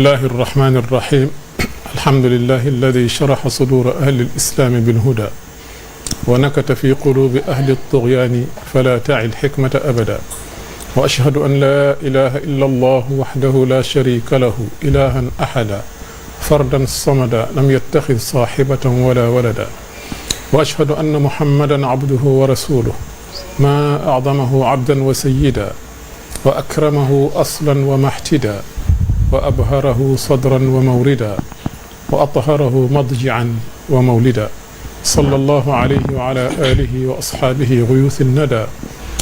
الله الرحمن الرحيم الحمد لله الذي شرح صدور أهل الإسلام بالهدى ونكت في قلوب أهل الطغيان فلا تعي الحكمة أبدا وأشهد أن لا إله إلا الله وحده لا شريك له إلها أحدا فردا صمدا لم يتخذ صاحبة ولا ولدا وأشهد أن محمدا عبده ورسوله ما أعظمه عبدا وسيدا وأكرمه أصلا ومحتدا وأبهره صدرا وموردا وأطهره مضجعا ومولدا صلى الله عليه وعلى آله وأصحابه غيوث الندى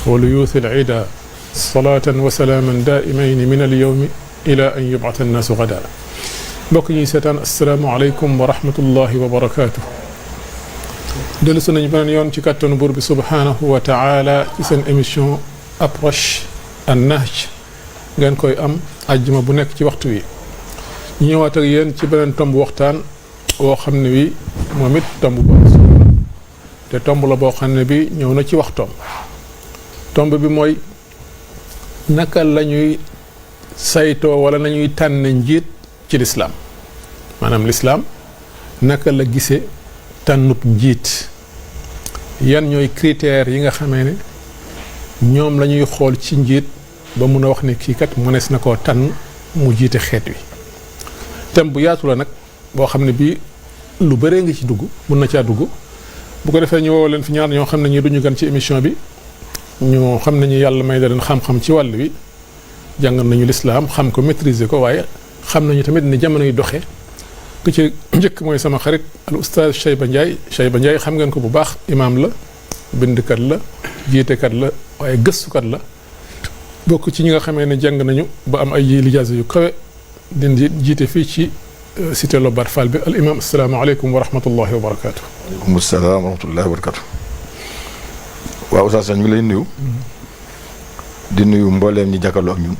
وليوث العدا صلاة وسلاما دائمين من اليوم إلى أن يبعث الناس غدا mbokk ñi seetaan asalaamaaleykum wa rahmatullahi wa barakaatu. dellusi nañu beneen yoon ci kàttanu buur bi subhaanahu wa taala ci seen émission approche an-nahj ngeen koy am àjjuma bu nekk ci waxtu wi ñu ñëwaat ak yéen ci beneen tomb waxtaan woo xam ne wi moom it tomb bu am solo la te tomb la boo xam ne bi ñëw na ci waxtoom. tomb bi mooy naka la ñuy saytoo wala nañuy tànn njiit ci lislaam maanaam lislaam naka la gisee tànnub njiit yan ñooy critères yi nga xamee ne ñoom la ñuy xool ci njiit ba mun a wax ne kii kat mënees na koo tànn mu jiite xeet wi. thème bu yaatu la nag boo xam ne bii lu bëree ngi ci dugg mun na caa dugg bu ko defee ñu woo leen fi ñaar ñoo xam ne ñi duñu gan ci émission bi ñoo xam ne ñu yàlla may da leen xam-xam ci wàll wi jàngal nañu lislaam xam ko maîtriser ko waaye xam nañu tamit ni jamono yi doxee ku ci njëkk mooy sama xarit al oustaz Cheyba Ndiaye xam ngeen ko bu baax imaam la bindkat la jiitekat la waaye gëstukat la bokk ci ñi nga xamee ne jàng nañu ba am ay lijaasa yu kawe di jiite fii ci cité Lobar Fall bi al imam asalaamaaleykum wa rahmatullahi wa barakaatu. waaleykum salaam wa rahmatullahi wa barakaatu. waaw oustaz ñu ngi lay nuyu. di nuyu mbooleem ñi jàkkaarloo ak ñun.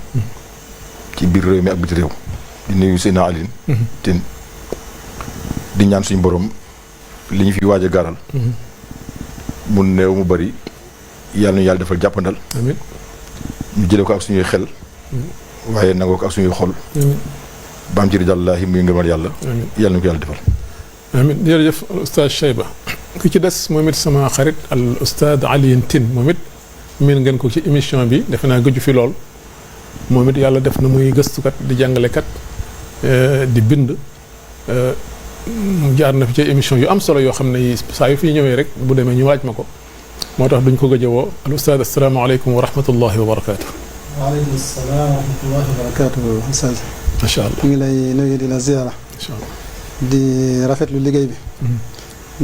ci biir réew mi ak biti réew. di nuyu Seydina Alioune Tine di ñaan suñu borom li ñu fi waaj a gaaral mu néew mu bari yàlla ñu yàlla defal jàppandal amiin ñu jële ko ak suñuy xel waaye nangoo ko ak suñuy xol ba am ci ridallaahi muy ngëmal yàlla yàlla ñu ko yàlla defal amiin jërëjëf oustaz Cheyba ki ci des moom it sama xarit al oustaz Alioune Tine moom it miin ngeen ko ci émission bi defe naa gëju fi lool moom it yàlla def na muy gëstukat di jàngalekat di bind jaar na fi ci émission yu am solo yoo xam ne saa yu fi ñëwee rek bu demee ñu laaj ma ko moo tax duñ ko gëj a woo al ustaad asalaamaaleykum wa rahmatullahi wa barakaatu. waaleykum salaam wa rahmatullahi wa barakaatu ustaad. macha allah ñu ngi lay nuyu di la ziyaara. macha allah di rafetlu liggéey bi.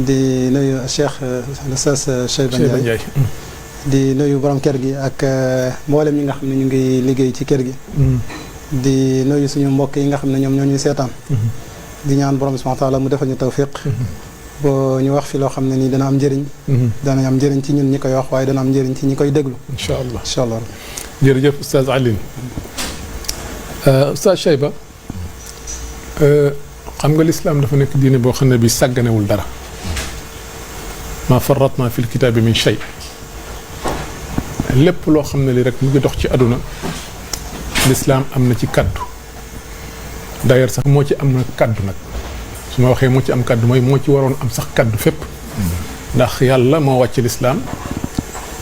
di nuyu Cheikh al ustaad Cheyba Ndiaye. di nuyu borom kër gi ak mboolem ñi nga xam ne ñu ngi liggéey ci kër gi. di nuyu suñu mbokk yi nga xam ne ñoom ñoo ñuy seetaan. di ñaan borom subhaanahu wa taala mu defal ñu tawfiq. boo ñu wax fi loo xam ne nii dana am njëriñ. dana am njëriñ ci ñun ñi koy wax waaye dana am njëriñ ci ñi koy déglu. incha allah incha allah. jërëjëf Oustaz Alioune. Oustaz Cheyba xam nga lislaam dafa nekk diine boo xam ne bi sàgganewul dara. ma farratna fil kitaabi min shay. lépp loo xam ne li rek mu ngi dox ci àdduna lislaam am na ci kaddu d'ailleurs sax moo ci am na kaddu nag su ma waxee moo ci am kaddu mooy moo ci waroon am sax kaddu fépp ndax yàlla moo wàcc lislaam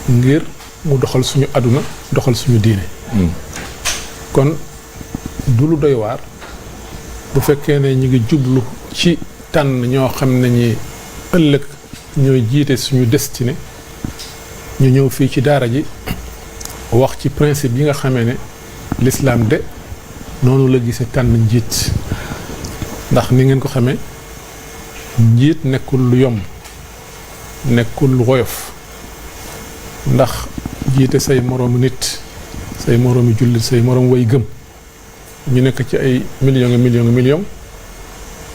ngir mu doxal suñu àdduna doxal suñu diine kon du lu doy waar bu fekkee ne ñu ngi jublu ci tànn ñoo xam ne ñi ëllëg ñooy jiite suñu destinée ñu ñëw fii ci daara ji wax ci principe yi nga xamee ne l'islam de noonu la gisee tànn njiit ndax ni ngeen ko xamee njiit nekkul lu yomb nekkul lu woyof ndax jiite say moroomu nit say moroomi jullit say moroom way gëm ñu nekk ci ay millions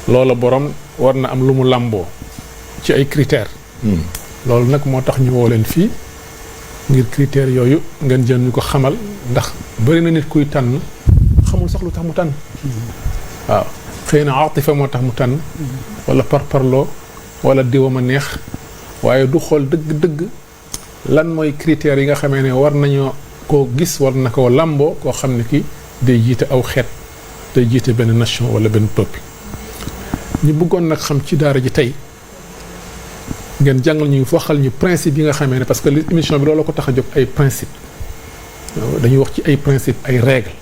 loola borom war na am lu mu làmboo ci ay critères loolu nag moo tax ñu woo leen fii ngir critères yooyu ngeen jëm ñu ko xamal ndax bari na nit kuy tànn xamul sax lu tax mu tànn waaw xëy na atifa moo tax mu tànn wala parparloo wala diwam a neex waaye du xool dëgg-dëgg lan mooy critères yi nga xamee ne war nañoo koo gis war na koo làmboo koo xam ne kii day jiite aw xeet day jiite benn nation wala benn peuple. ñu bëggoon nag xam ci daara ji tey ngeen jàngal ñu waxal ñu principe yi nga xamee ne parce que émission bi loolu ko tax a jóg ay principe dañuy wax ci ay principe ay règle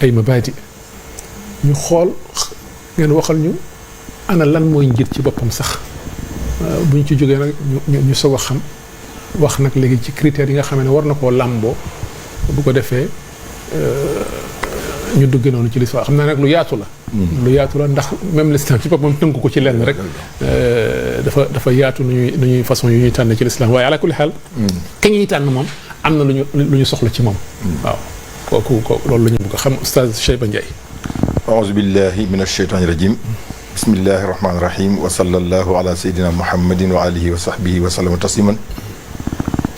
ay mabadi ñu xool ngeen waxal ñu ana lan mooy njiit ci boppam sax bu ñu ci jógee nag ñu soog a xam wax nag léegi ci critères yi nga xam ne war na koo làmboo bu ko defee ñu dugg noonu ci l'islam xam naa nag lu yaatu la. lu yaatu la ndax même l'islam ci boppam tënk ko ci lenn rek. dafa yaatu nu ñuy façon yu ñuy tànn ci l'islam waaye ala kulli xaal. ka ñuy tànn moom am na lu ñu soxla ci moom. waaw kooku loolu la ñu bëgg a xam Oustaz Cheyba Ndiaye. aouzu billahi min asheytaani rajim. bismillahi rahmaani rahim wa sallallahu ala sayyidina muhammadin wa alihi wa sahbihi wa sallama tasliman.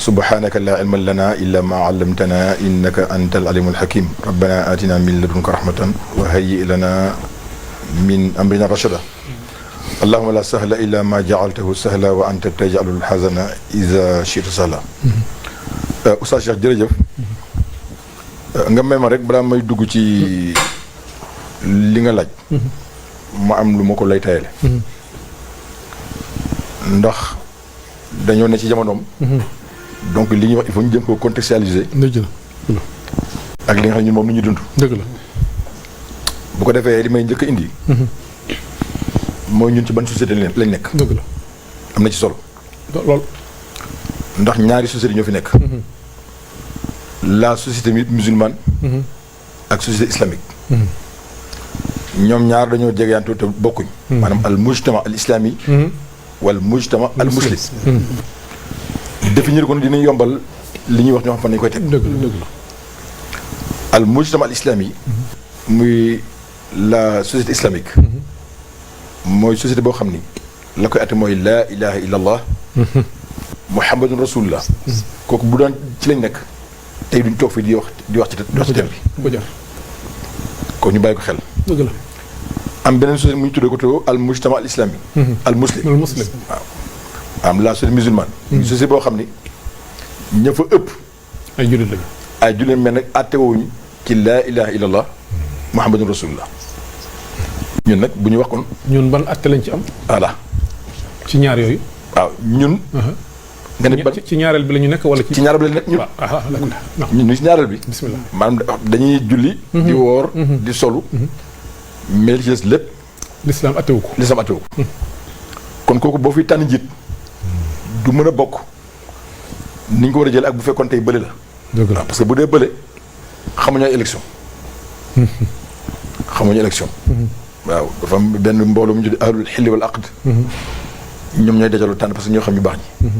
subhanaka la ilma lana illa ma allamtana innaka anta al-alimul hakim rabbana atina min ladunka rahmatan wa hayyi lana min amrina rashada allahumma la sahla illa ma ja'altahu sahla wa anta taj'alul hazana idha shi'ta sahla. Oustaz Cheikh jërëjëf nga may ma rek balaa may dugg ci li nga laaj ma am lu ma ko lay tayale ndax dañoo ne ci jamonoom donc li ñuy wax il faut ñu jëm ko contextualiser. dëgg la. ak li nga xam ne ñun moom lu ñu dund. dëgg la. bu ko defee li may njëkk a indi. mooy ñun ci ban société lañ nekk. dëgg la. am na ci solo. lool. ndax ñaari société ñoo fi nekk. la société musulmane. ak société islamique. ñoom ñaar dañoo jegeyantu te bokkuñ. maanaam al mujtama al islami. wal mujtama al muslim. définir ko ne dinañ yombal li ñuy wax ñoo xam fan nañu koy teg. dëgg la dëgg la. al mujtama al islami muy la société islamique. mooy société boo xam ni la koy atte mooy laa ilaha illa allah muhammadun rasulullah. kooku bu daan ci lañ nekk tey duñ toog fii di wax ci thème bi. kon ñu bàyyi ko xel. dëgg la. am beneen société mu ñu tuddee ko to al mujtama al islami. al muslim waaw. am la société musulmane. société boo xam ni ña fa ëpp. ay jullit lañu. ay jullit mel nag àttewuñu ci laa ilaha illallah muhammadun rasulullah. ñun nag bu ñu wax kon. ñun ban àtte lañ ci am. voilà. ci ñaar yooyu. waaw ñun. nga ne ban ci ñaareel bi la ñu nekk wala ci. ci ñaareel bi la ñu nekk ñun. waaw ñun ñu ci ñaareel bi. bismillah maanaam dañuy julli. di woor di solu. mais li ci des lépp. l'islam àttewu ko. l'islam àttewu ko. kon kooku boo fiy tànn njiit du mën a bokk ni ñu ko war a jëlee ak bu fekkoon tey bële la. dëgg la parce que bu dee bële xamuñu ay élection xamuñu élection. waaw dafa am benn mbooloo mu ñu tuddee ahlul xilli wal aqd. ñoom ñooy dajaloo tànn parce que ñoo xam ñu baax ñi.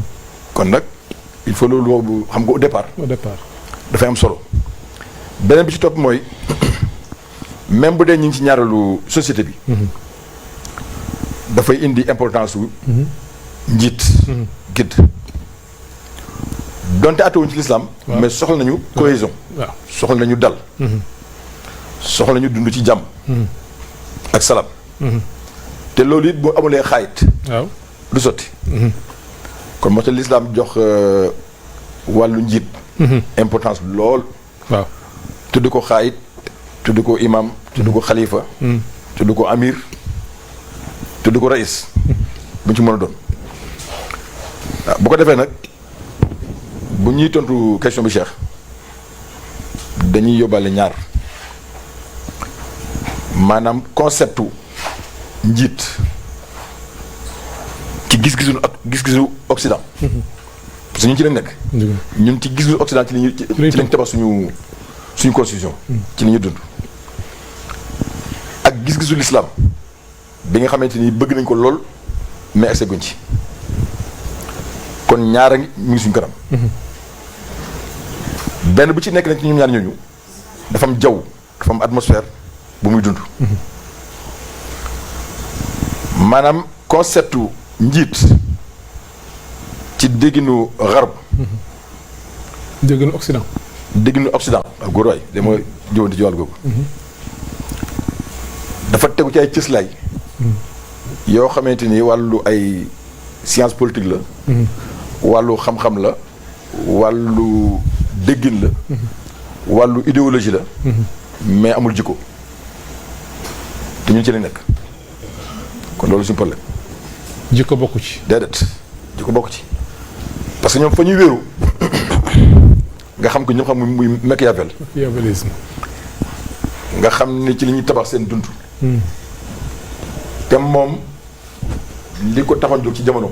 kon nag il faut loolu boobu xam nga au départ. dafay am solo. beneen bi ci topp mooy même bu dee ñu ngi ci ñaareelu société bi. dafay indi importance wu. njiit. gidd donte atewuñ ci l'islam. mais soxla nañu cohésion. waaw soxla nañu dal. soxla nañu dund ci jàmm. ak salaam. te loolu it bu amulee xaayit. waaw du sotti. kon moo tax l'islam jox wàllu njiit. importance lool. waaw tudd ko xaayit tudd ko imam tudd ko xalifa. tudd ko amir tudd ko rais. bu ñu ci mën a doon. waaw bu ko defee nag bu ñuy tontu question bi Cheikh dañuy yóbbaale ñaar maanaam conceptu njiit ci gis-gisu Occident. parce que ñun ci lañ nekk. ñun ci gis-gisu Occident ci lañ tabax suñu constitution. ci li ñu dund. ak gis-gisu l'islam bi nga xamante ni bëgg nañ ko lool mais accès guñ ci. kon ñaara ngi mu ngi suñu kanam. benn bu ci nekk nag ci ñoom ñaar ñooñu dafa am jaww dafa am atmosphère bu muy dund. maanaam conceptu njiit ci dégginu xarb. dégginu Occident. dégginu Occident ak góor waay li ma jëwanti ci wàll googu. dafa tegu ci ay cëslaay. yoo xamante ni wàllu ay science politique la. wàllu xam-xam la. wàllu déggin la. wàllu idéologie la. mais amul jikko. te ñun ci lañ nekk kon loolu suñu problème. jikko bokku ci. déedéet jikko bokku ci parce que ñoom fa ñuy wéeru nga xam ko ñoom xam muy machiavélisme nga xam ni ci li ñuy tabax seen dund. te moom li ko taxoon jóg ci jamono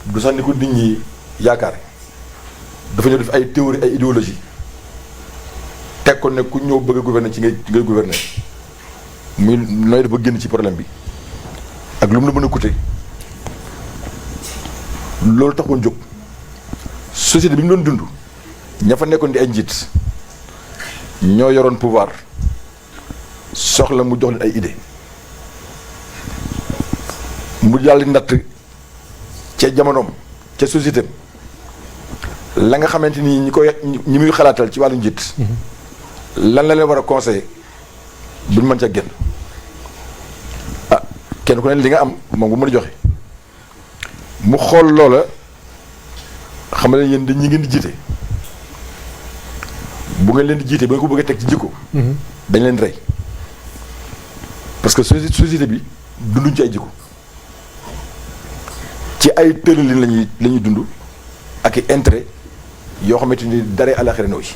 du sax ni ko nit ñi yaakaar dafa ñëw def ay théorie ay idéologie teg ko ne ku ñëw bëgg a gouverner ci ngay gouverner muy nooy dafa génn ci problème bi ak lu mu la mën a coûter loolu taxoon jóg société bi ñu doon dund ña fa nekkoon di ay njiit ñoo yoroon pouvoir soxla mu jox leen ay idée mu yàlla natt ca jamonoom ca société la nga xamante ni ñi muy xalaatal ci wàllu njiit lan la leen war a conseiller buñ mën ca génn ah kenn ku ne li nga am moom bu mën a joxe mu xool loola xam ne yéen dañ ñi ngeen di jiite bu ngeen leen di jiite ba nga ko bëgg a teg ci jikko dañ leen rey parce que société bi dunduñ ci ay jikko ci ay tëralin la ñuy dund ak i intérêt yoo xamante ni daree àlaxira naw ci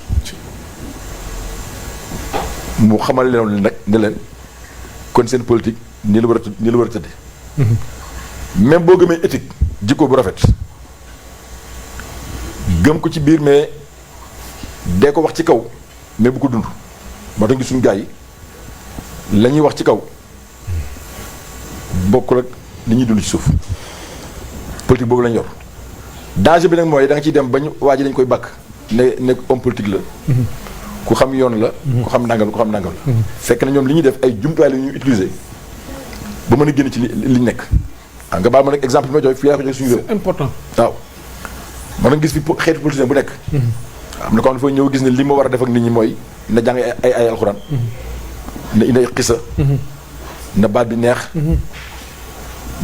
mu xamal leen nag ne leen kon seen politique nii la war a tëddee même boo gëmee éthique jikko bu rafet gëm ko ci biir mais dee ko wax ci kaw mais bu ko dund moo tax ngi suñu gars yi la ñuy wax ci kaw bokkul ak li ñuy dund ci suuf politique boobu lañ yor danger bi nag mooy da nga ciy dem bañ waa ji dañ koy bàkk ne homme politique la ku xam yoon la ku xam nangam la fekk na ñoom li ñuy def ay jumtuwaay la ñuy utiliser ba mën a génn ci liñ nekk nga baal ma nag exemple bi ma jox fii laa ko jox suñu réew c'est important waaw man nga gis fi xeetu politicien bu nekk am na ko xam ne dafa ñëw gis ne li ma war a def ak nit ñi mooy na jàng ay alxuraan na indi ay xisa na baat bi neex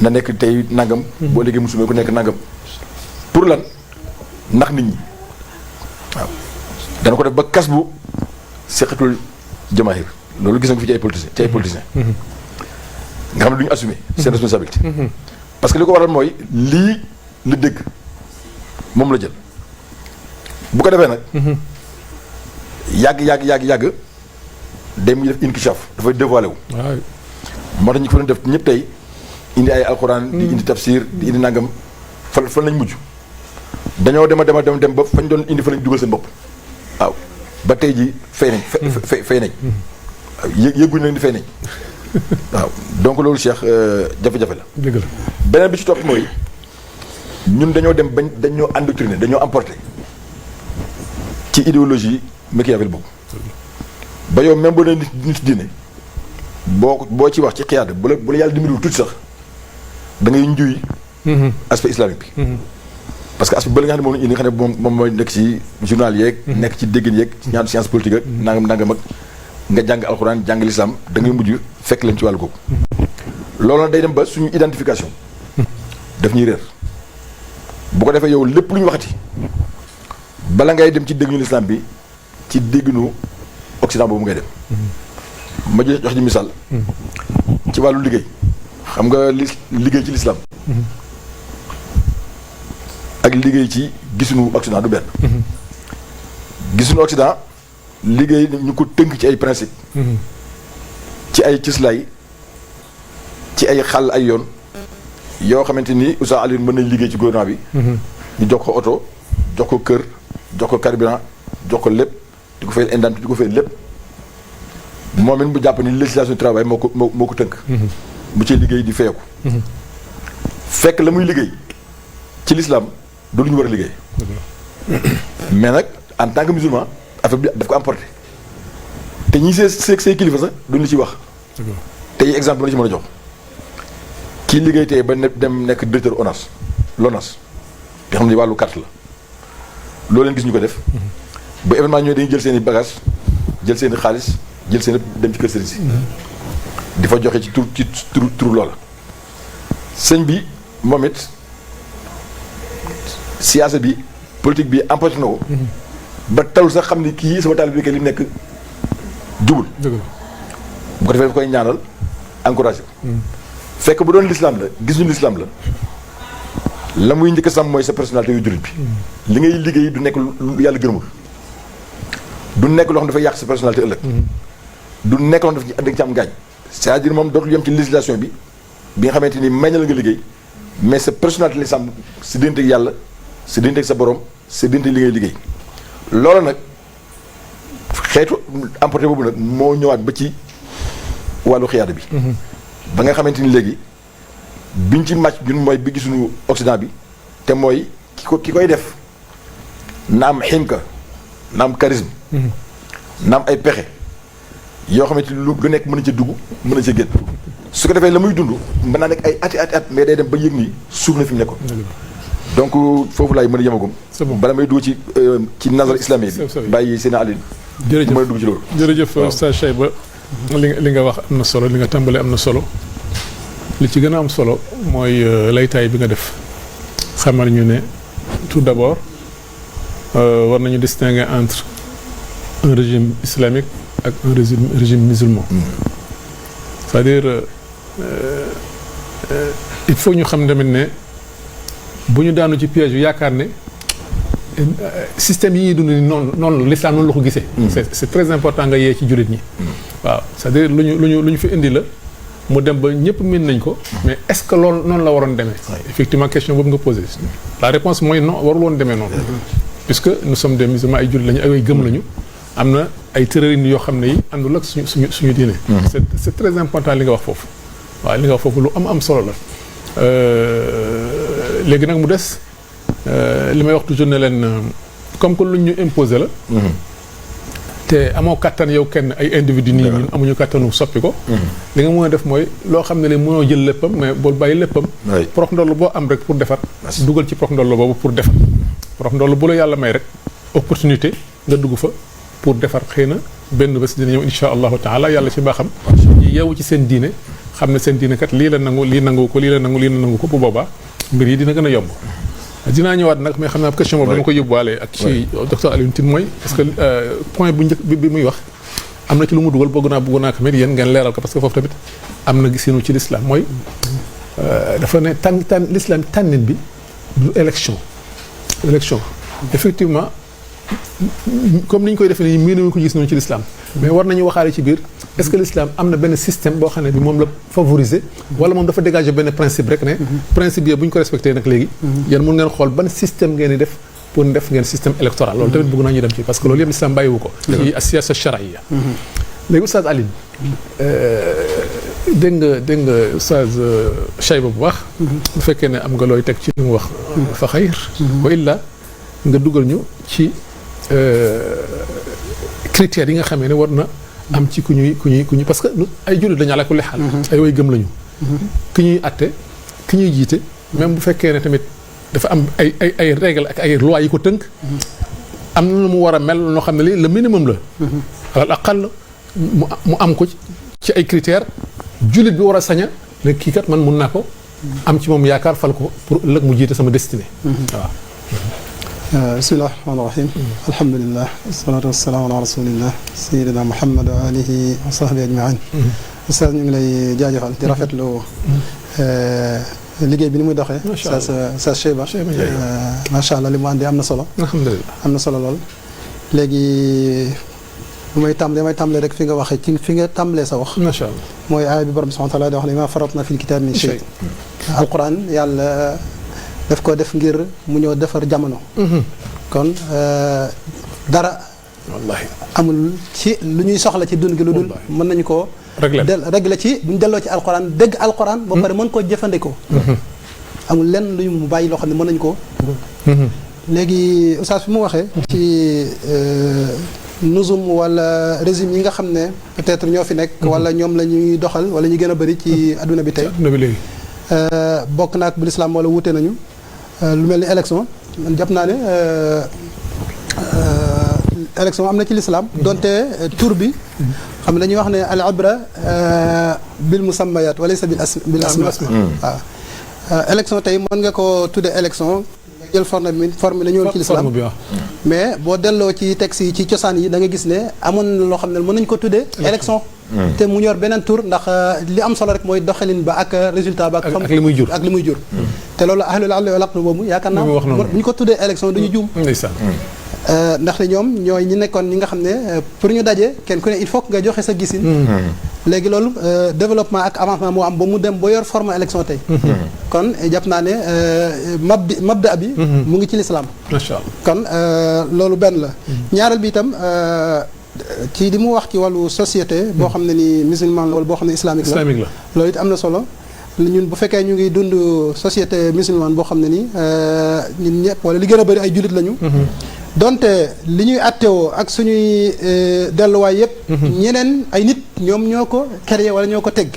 na nekk tey nangam boo léegi musumee ku nekk nangam pour lan ndax nit ñi waaw dana ko def ba kas bu seqatul jamaahir loolu gis nga fi ci ay politiciens nga xam ne du ñu assumer seen responsabilité parce que li ko waral mooy lii la dégg moom la jël bu ko defee nag yàgg day muy def inkishaf dafay dévoilé wu moo tax ñu ko doon def ñëpp tey indi ay alxuraan di indi tafsir di indi nangam fan lañ mujj dañoo dem ba fañ doon indi fa lañ dugal seen bopp waaw ba tey ji fay nañ fay nañ yëgguñ nañ di fay nañ waaw donc loolu Cheikh jafe-jafe la dëgg la beneen bi ci topp mooy ñun dañoo dem bañ dañoo endoctriné dañoo emporté ci idéologie Machiavel boobu ba yow même boo nee nit diine boo ci wax ci xiyaada bu la yàlla dimbalul tuuti sax da ngay njuy aspect islamique bi parce que aspect ba li nga xam ne moom lañu indi nga xam ne moom mooy nekk ci journal yeeg nekk ci déggin yeeg ñaanu science politique ak nangam ak nga jàng alxuraan jàng lislaam da ngay mujj fekk leen ci wàllu googu loolu nag day dem ba suñu identification daf ñuy réer bu ko defee yow lépp lu ñu waxati bala ngay dem ci dégginu lislaam bi ci dégginu Occident boobu ngay dem ma jox ci misaal ci wàllu liggéey xam nga liggéey ci lislaam ak liggéey ci gisunu Occident du benn gisunu Occident liggéey ñu ko tënk ci ay principe ci ay cislaay ci ay xàll ay yoon yoo xamante ni Oustaz Alioune mën nañ liggéey ci gouvernement bi ñu jox ko oto jox ko kër jox ko carburant jox ko lépp di ko fay indemnité di ko fay lépp moom it mu jàpp ni législation du travail moo ko tënk mu ci liggéey di feeku fekk la muy liggéey ci l'islam du lu ñu war a liggéey mais nag en tant que musulman affaire bi daf ko emporté te ñi say kilifa sax duñ la ci wax tey exemple bi ma la ci mën a jox kii liggéey tey ba dem nekk directeur ONAS l'ONAS te xam ne wàllu carte la loolu leen gis ñu ko def ba événement ñooy dañuy jël seen i bagage jël seen i xaalis jël seen dem ci kër sëriñ si di fa joxe ci tur loola sëñ bi moom it siyaasa bi politique bi emporté na ko ba talul sax xam ni kii sama taalibe bi li mu nekk jubul bu ko defee daf koy ñaanal encouragé ko. fekk bu doon l'islam la gis ñu l'islam la muy njëkk a sàmm mooy sa personnalité yu jullit bi. li ngay liggéey du nekk lu yàlla gërëmul. du nekk loo xam dafay yàq sa personnalité ëllëg. du nekk loo xam dafa ci am gaañ. c'est-à-dire moom dootul yem ci législation bi nga xamante ni may na la nga liggéey mais sa personnalité li sàmm si diggante ak yàlla si diggante ak sa borom si diggante li ngay liggéey. loolu nag xeetu emporté boobu nag moo ñëwaat ba ci wàllu xiyaada bi. ba nga xamante ni léegi biñ ci màcc ñun mooy bi gisuñu Occident bi te mooy ki koy def na am ximka na am charisme. na am ay pexe yoo xamante ni lu nekk mën na ca dugg mën na ca génn su ko defee la muy dund mën naa nekk ay ati at mais day dem ba yëg nii suuf na fi mu nekkoon. donc foofu laay mën a yemagum. bala may dugg ci nazar islami bi. bàyyi seen alin. jërëjëf mën a dugg ci loolu. jërëjëf Oustaz Cheyba li nga wax am na solo li nga tàmbalee am na solo li ci gën a am solo mooy laytaay bi nga def xamal ñu ne tout d'abord war nañu distinguer entre un régime islamique ak un régime musulman. C'est-à-dire il faut ñu xam tamit ne bu ñu daanu ci piège yu yaakaar ne système yi ñuy dund ni noonu l'islam noonu la ko gisee. c'est très important nga yee ci jullit ñi. waaw c'est-à-dire lu ñu fi indi la mu dem ba ñëpp mën nañ ko. mais est-ce que loolu noonu la waroon demee. effectivement question boobu nga posé. la réponse mooy non warul woon demee noonu. puisque nous sommes des musulmans ay jullit lañu ay gëm lañu. am na ay tërërin yoo xam ne yi àndul ak suñu diine. c'est très important li nga wax foofu. waaw li nga wax foofu lu am solo la. léegi nag mu des li may wax toujours ne leen comme que lu ñu imposé la. te amoo kattan yow kenn ay individu nii ñun amuñu kattanu soppi ko. li nga mën a def mooy loo xam ne li mënoo jël léppam mais bul bàyyi léppam. prox ndoll boo am rek pour defar. dugal ci prox ndoll boobu pour defar. prox ndoll bu la yàlla may rek opportunité nga dugg fa pour defar xëy na benn bés dina ñëw insha allahu taala yàlla ci baaxam. ñi yeewu ci seen diine xam ne seen diine kat lii la nangu lii nangu ko lii la nangu ko bu boobaa mbir yi dina gën a yomb. dinaa ñëwaat nag mais xam naa question boobu dama koy yóbbuwaale ak ci docteur Alioune Tine mooy parce que point bu njëkk bi muy wax am na ci lu mu dugal bëgg naa ko mais yéen ngeen leeral ko parce que foofu tamit am na gisinu ci l'islam mooy dafa ne l'islam tànnin bi du élection effectivement comme ni ñu koy defee nii miinu ko gis noonu ci l'islam mais war nañu waxaale ci biir est-ce que l'islam am na benn système boo xam ne bi moom la favoriser wala moom dafa dégager benn principe rek ne principe yi bu ñu ko respecté nag léegi yéen mun ngeen xool ban système ngeen di def pour def ngeen système électoral loolu tamit bëgg naa ñu dem ci parce que loolu yëpp l'islam bàyyiwu ko ci as-siyasa shar'iyya léegi Oustaz Alioune dégg nga Oustaz Cheyba bu baax bu fekkee ne am nga looy teg ci li mu wax fa xayr wa illa nga dugal ñu ci critères yi nga xamee ne war na am ci ku ñuy parce que ay jullit lañu ala kulli xaal ay way gëm lañu ki ñuy atte ki ñuy jiite même bu fekkee ne tamit dafa am ay règles ak ay lois yi ko tënk am na lu mu war a mel loo xam ne li le minimum la alal aqal mu am ko ci ay critères jullit bi war a saña ne kii kat man mun naa ko am ci moom yaakaar fal ko pour ëllëg mu jiite sama destinée waaw bismillah rahmaani rahim alhamdulilah wasalaatu wasalaamu ala rasulillah sayidina muhammad wa alihi wa sahbi ajmain ustaz ñu ngi lay jaajëfal di rafetlu liggéey bi ni muy doxee sa Cheyba macha allah li mu andi am na solo alhamdulilah am na solo lool léegi bu may tàmbalee rek fi nga waxee ci fi nga tàmbalee sa wax macha allah mooy aaya bi borom subhanahu wa taala di wax ne ma faratna fil kitab min shay alquran yàlla daf ko def ngir mu ñëw defar jamono kon dara wallahi amul ci lu ñuy soxla ci dund gi lu dul mën nañu koo régler ci bu ñu delloo ci alquran dégg alquran ba pare mën koo jëfandikoo amul lenn lu mu bàyyi loo xam ne mën nañu koo léegi oustaz fi mu waxee ci nuzum wala régime yi nga xam ne peut-être ñoo fi nekk wala ñoom la ñuy doxal wala ñu gën a bëri ci adduna bi tey bokk naak bu lislaam wala wuute nañu lu mel ni élection man jàpp naa ne élection am na ci lislaam donte tur bi xam ne dañuy wax ne al ibra bil musammayat walaysa bil asma waaw élection tey mën nga ko tudde élection nga jël forme la ñëwoon ci lislaam mais boo delloo ci texte yi ci cosaan yi da nga gis ne amoon na loo xam ne mën nañu ko tuddee élection te mu ñor beneen tur ndax li am solo rek mooy doxalin ba ak résultat ba ak li muy jur ak li muy jur te loolu ahlul ilmi wal aql boobu yaakaar naa bu ñu ko tuddee élection duñu juum ndax ñoom ñooy ñi nekkoon ñi nga xam ne pour ñu daje kenn ku ne il faut que nga joxe sa gisin léegi loolu développement ak avancement moo am ba mu dem ba yor forme élection tey kon jàpp naa ne mabda bi mu ngi ci lislaam macha allah kon loolu benn la ñaareel bi itam ci li mu wax ci wàllu société boo xam ne ni musulman la wala boo xam ne islamique la loolu it am na solo ñun bu fekkee ñu ngi dund société musulmane boo xam ne ni ñun ñëpp wala li gën a bëri ay jullit lañu donte li ñuy attewoo ak suñuy delluwaay yëpp ñeneen ay nit ñoom ñoo ko créé wala ñoo ko teg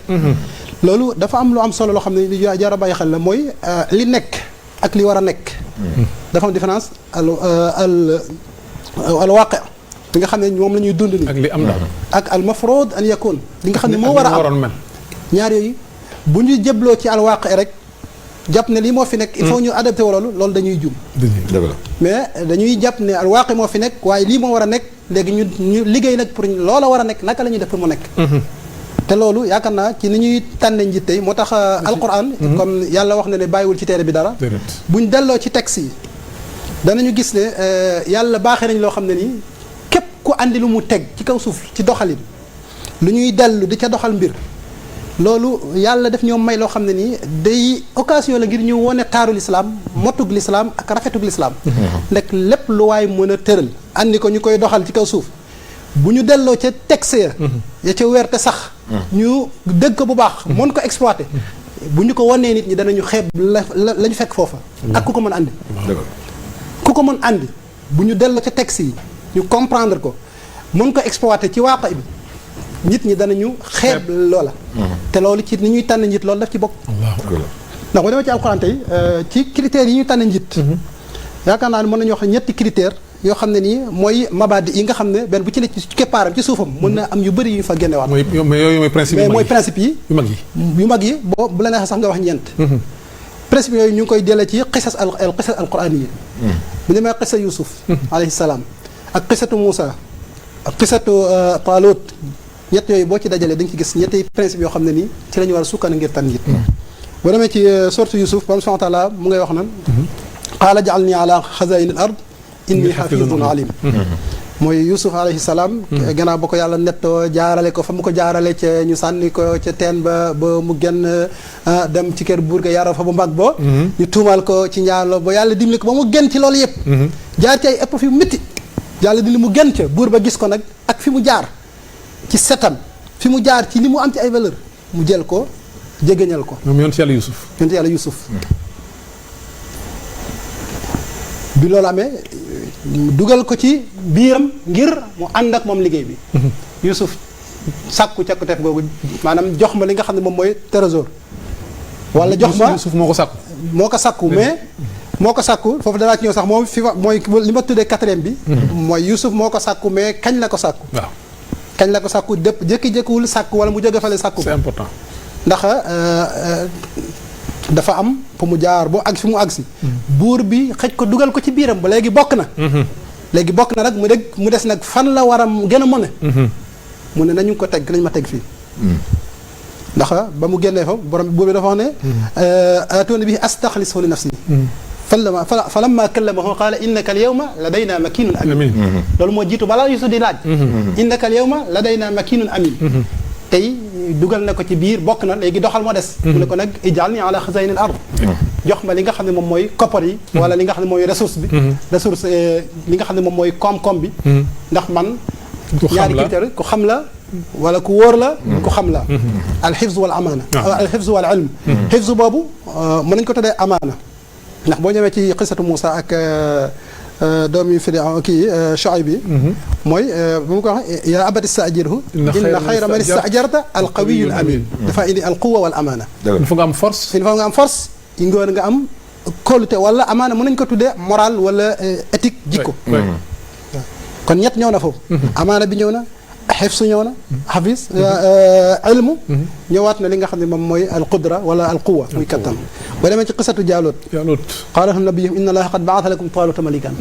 loolu dafa am lu am solo loo xam ne li jar a bàyyi xel la mooy li nekk ak li war a nekk dafa am différence al waaqi li nga xam ne moom la ñuy dund ni ak li am daal ak al mafrood an yakun li nga xam ne moo war a am ñaar yooyu bu ñu jëbloo ci al waaqi rek jàpp ne lii moo fi nekk il faut ñu adapté wu loolu dañuy jum mais dañuy jàpp ne al waaqi moo fi nekk waaye lii moo war a nekk léegi ñu liggéey nag pour loola war a nekk naka la ñuy def pour mu nekk te loolu yaakaar naa ci ni ñuy tànne njiit tey moo tax alquran comme yàlla wax na ne bàyyiwul ci téere bi dara buñ delloo ci texte yi danañu gis ne yàlla baaxee nañ loo xam ne nii képp ku andi lu mu teg ci kaw suuf ci doxalin lu ñuy dellu di ca doxal mbir loolu yàlla def ñoo may loo xam ne nii day occasion la ngir ñu wone taaru lislaam motug lislaam ak rafetug lislaam ndek lépp lu waay mën a tëral andi ko ñu koy doxal ci kaw suuf bu ñu delloo ca texte ya ca weer te sax ñu dégg ko bu baax mën ko exploité bu ñu ko wanee nit ñi danañu xeeb la ñu fekk foofa ak ku ko mën andi ku ko mën andi bu ñu delloo ca texte yi ñu comprendre ko mën ko exploité ci waaqa bi nit ñi danañu xeeb loola te loolu ci ni ñuy tànn njiit loolu daf ci bokk ndax bu demee ci alxuraan tey ci critères yi ñuy tànn njiit yaakaar naa ne mën nañu wax ñetti critères yoo xam ne nii mooy mabadi yi nga xam ne benn bu ci ne ci keppaaram ci suufam mën na am yu bëri yu ñu fa génnewaat yooyu mooy principe yi yu mag yi bu la neexee sax nga wax ñeent principe yooyu ñu ngi koy jëlee ci qisas al quraan yi bu demee qisa Yusuf alayhi salaam ak qisatu Moussa ak qisatu Taalut ñett yooyu boo ci dajalee da nga ci gis ñetti principe yoo xam ne nii ci la ñu war a sukkandiku ngir tànn njiit boo demee ci sourate Yusuf borom subhaanahu wa taala mu ngay wax nan qaala ja'alnii ala xazaa'ini al-ard inni xafiizun aliim mooy Yusuf alayhi salaam gannaaw ba ko yàlla nettoo jaarale ko fa mu ko jaarale ca ñu sànni ko ca teen ba mu génn dem ci kër buur ga yaroo fa bu mag ba ñu tuumal ko ci njaalo ba yàlla dimbali ko ba mu génn ci loolu yëpp jaar ci ay épreuve yu métti yàlla dimbali mu génn ca buur ba gis ko nag ak fi mu jaar ci setam fi mu jaar ci li mu am ci ay valeur mu jël ko jégeñal ko moom yonent yàlla Yusuf bi loolu amee dugal ko ci biiram ngir mu ànd ak moom liggéey bi Yusuf sàkku càkkuteef googu maanaam jox ma li nga xam ne moom mooy trésor wala jox ma Yusuf moo ko sàkku mais moo ko sàkku foofu danaa ci ñëw sax moom fi mooy li ma tuddee quatrième bi mooy Yusuf moo ko sàkku mais kañ la ko sàkku waaw kañ la ko sàkku dëpp jékki-jékkiwul sàkku wala mu jóge fale sàkku c'est important ndax dafa am fu mu jaar boo ak fi mu agsi buur bi xëj ko dugal ko ci biiram ba léegi bokk na nag mu des nag fan la war a gën a mën a mu ne nañu ko teg nañ ma teg fii ndax ba mu génnee fa borom buur bi dafa wax ne atoona bi astaxlisu li nafsi fa lamma kallamahu qaala innaka al yawma ladayna makinun amin loolu moo jiitu balaa Yusuf di laaj innaka al yawma ladayna makinun amin tey dugal na ko ci biir bokk na léegi doxal moo des mu ne ko nag ij'alni ala xazaa'ini al ard jox ma li nga xam ne moom mooy koppar yi wala li nga xam ne mooy ressource li nga xam ne moom mooy koom-koom bi ndax man ñaari critère ku xam la wala ku wóor la ku xam la al xifz wal amaana al xifz wal ilm xifz boobu mën nañu ko tuddee amaana ndax boo ñëwee ci qissatu Moussa ak doom yi Firawna kii Shuayb bi mooy bu mu ko wax yaa abati sta'jirhu inna xayra man ista'jarta al qawiyyu al amin dafa indi al quwwa wal amaana il faut nga am force il faut nga am force yi nga am kóolute wala amaana mën nañu ko tuddee moral wala éthique jikko kon ñett ñëw na foofu amaana bi ñëw na xifsu ñëw na xafis ilmu ñëwaat na li nga xam ne moom mooy al qudra wala al quwa muy kattan ba demee ci qisatu Jaalut qaala lahum nabiyuhum inna allaha qad ba'atha lakum taaluta malikan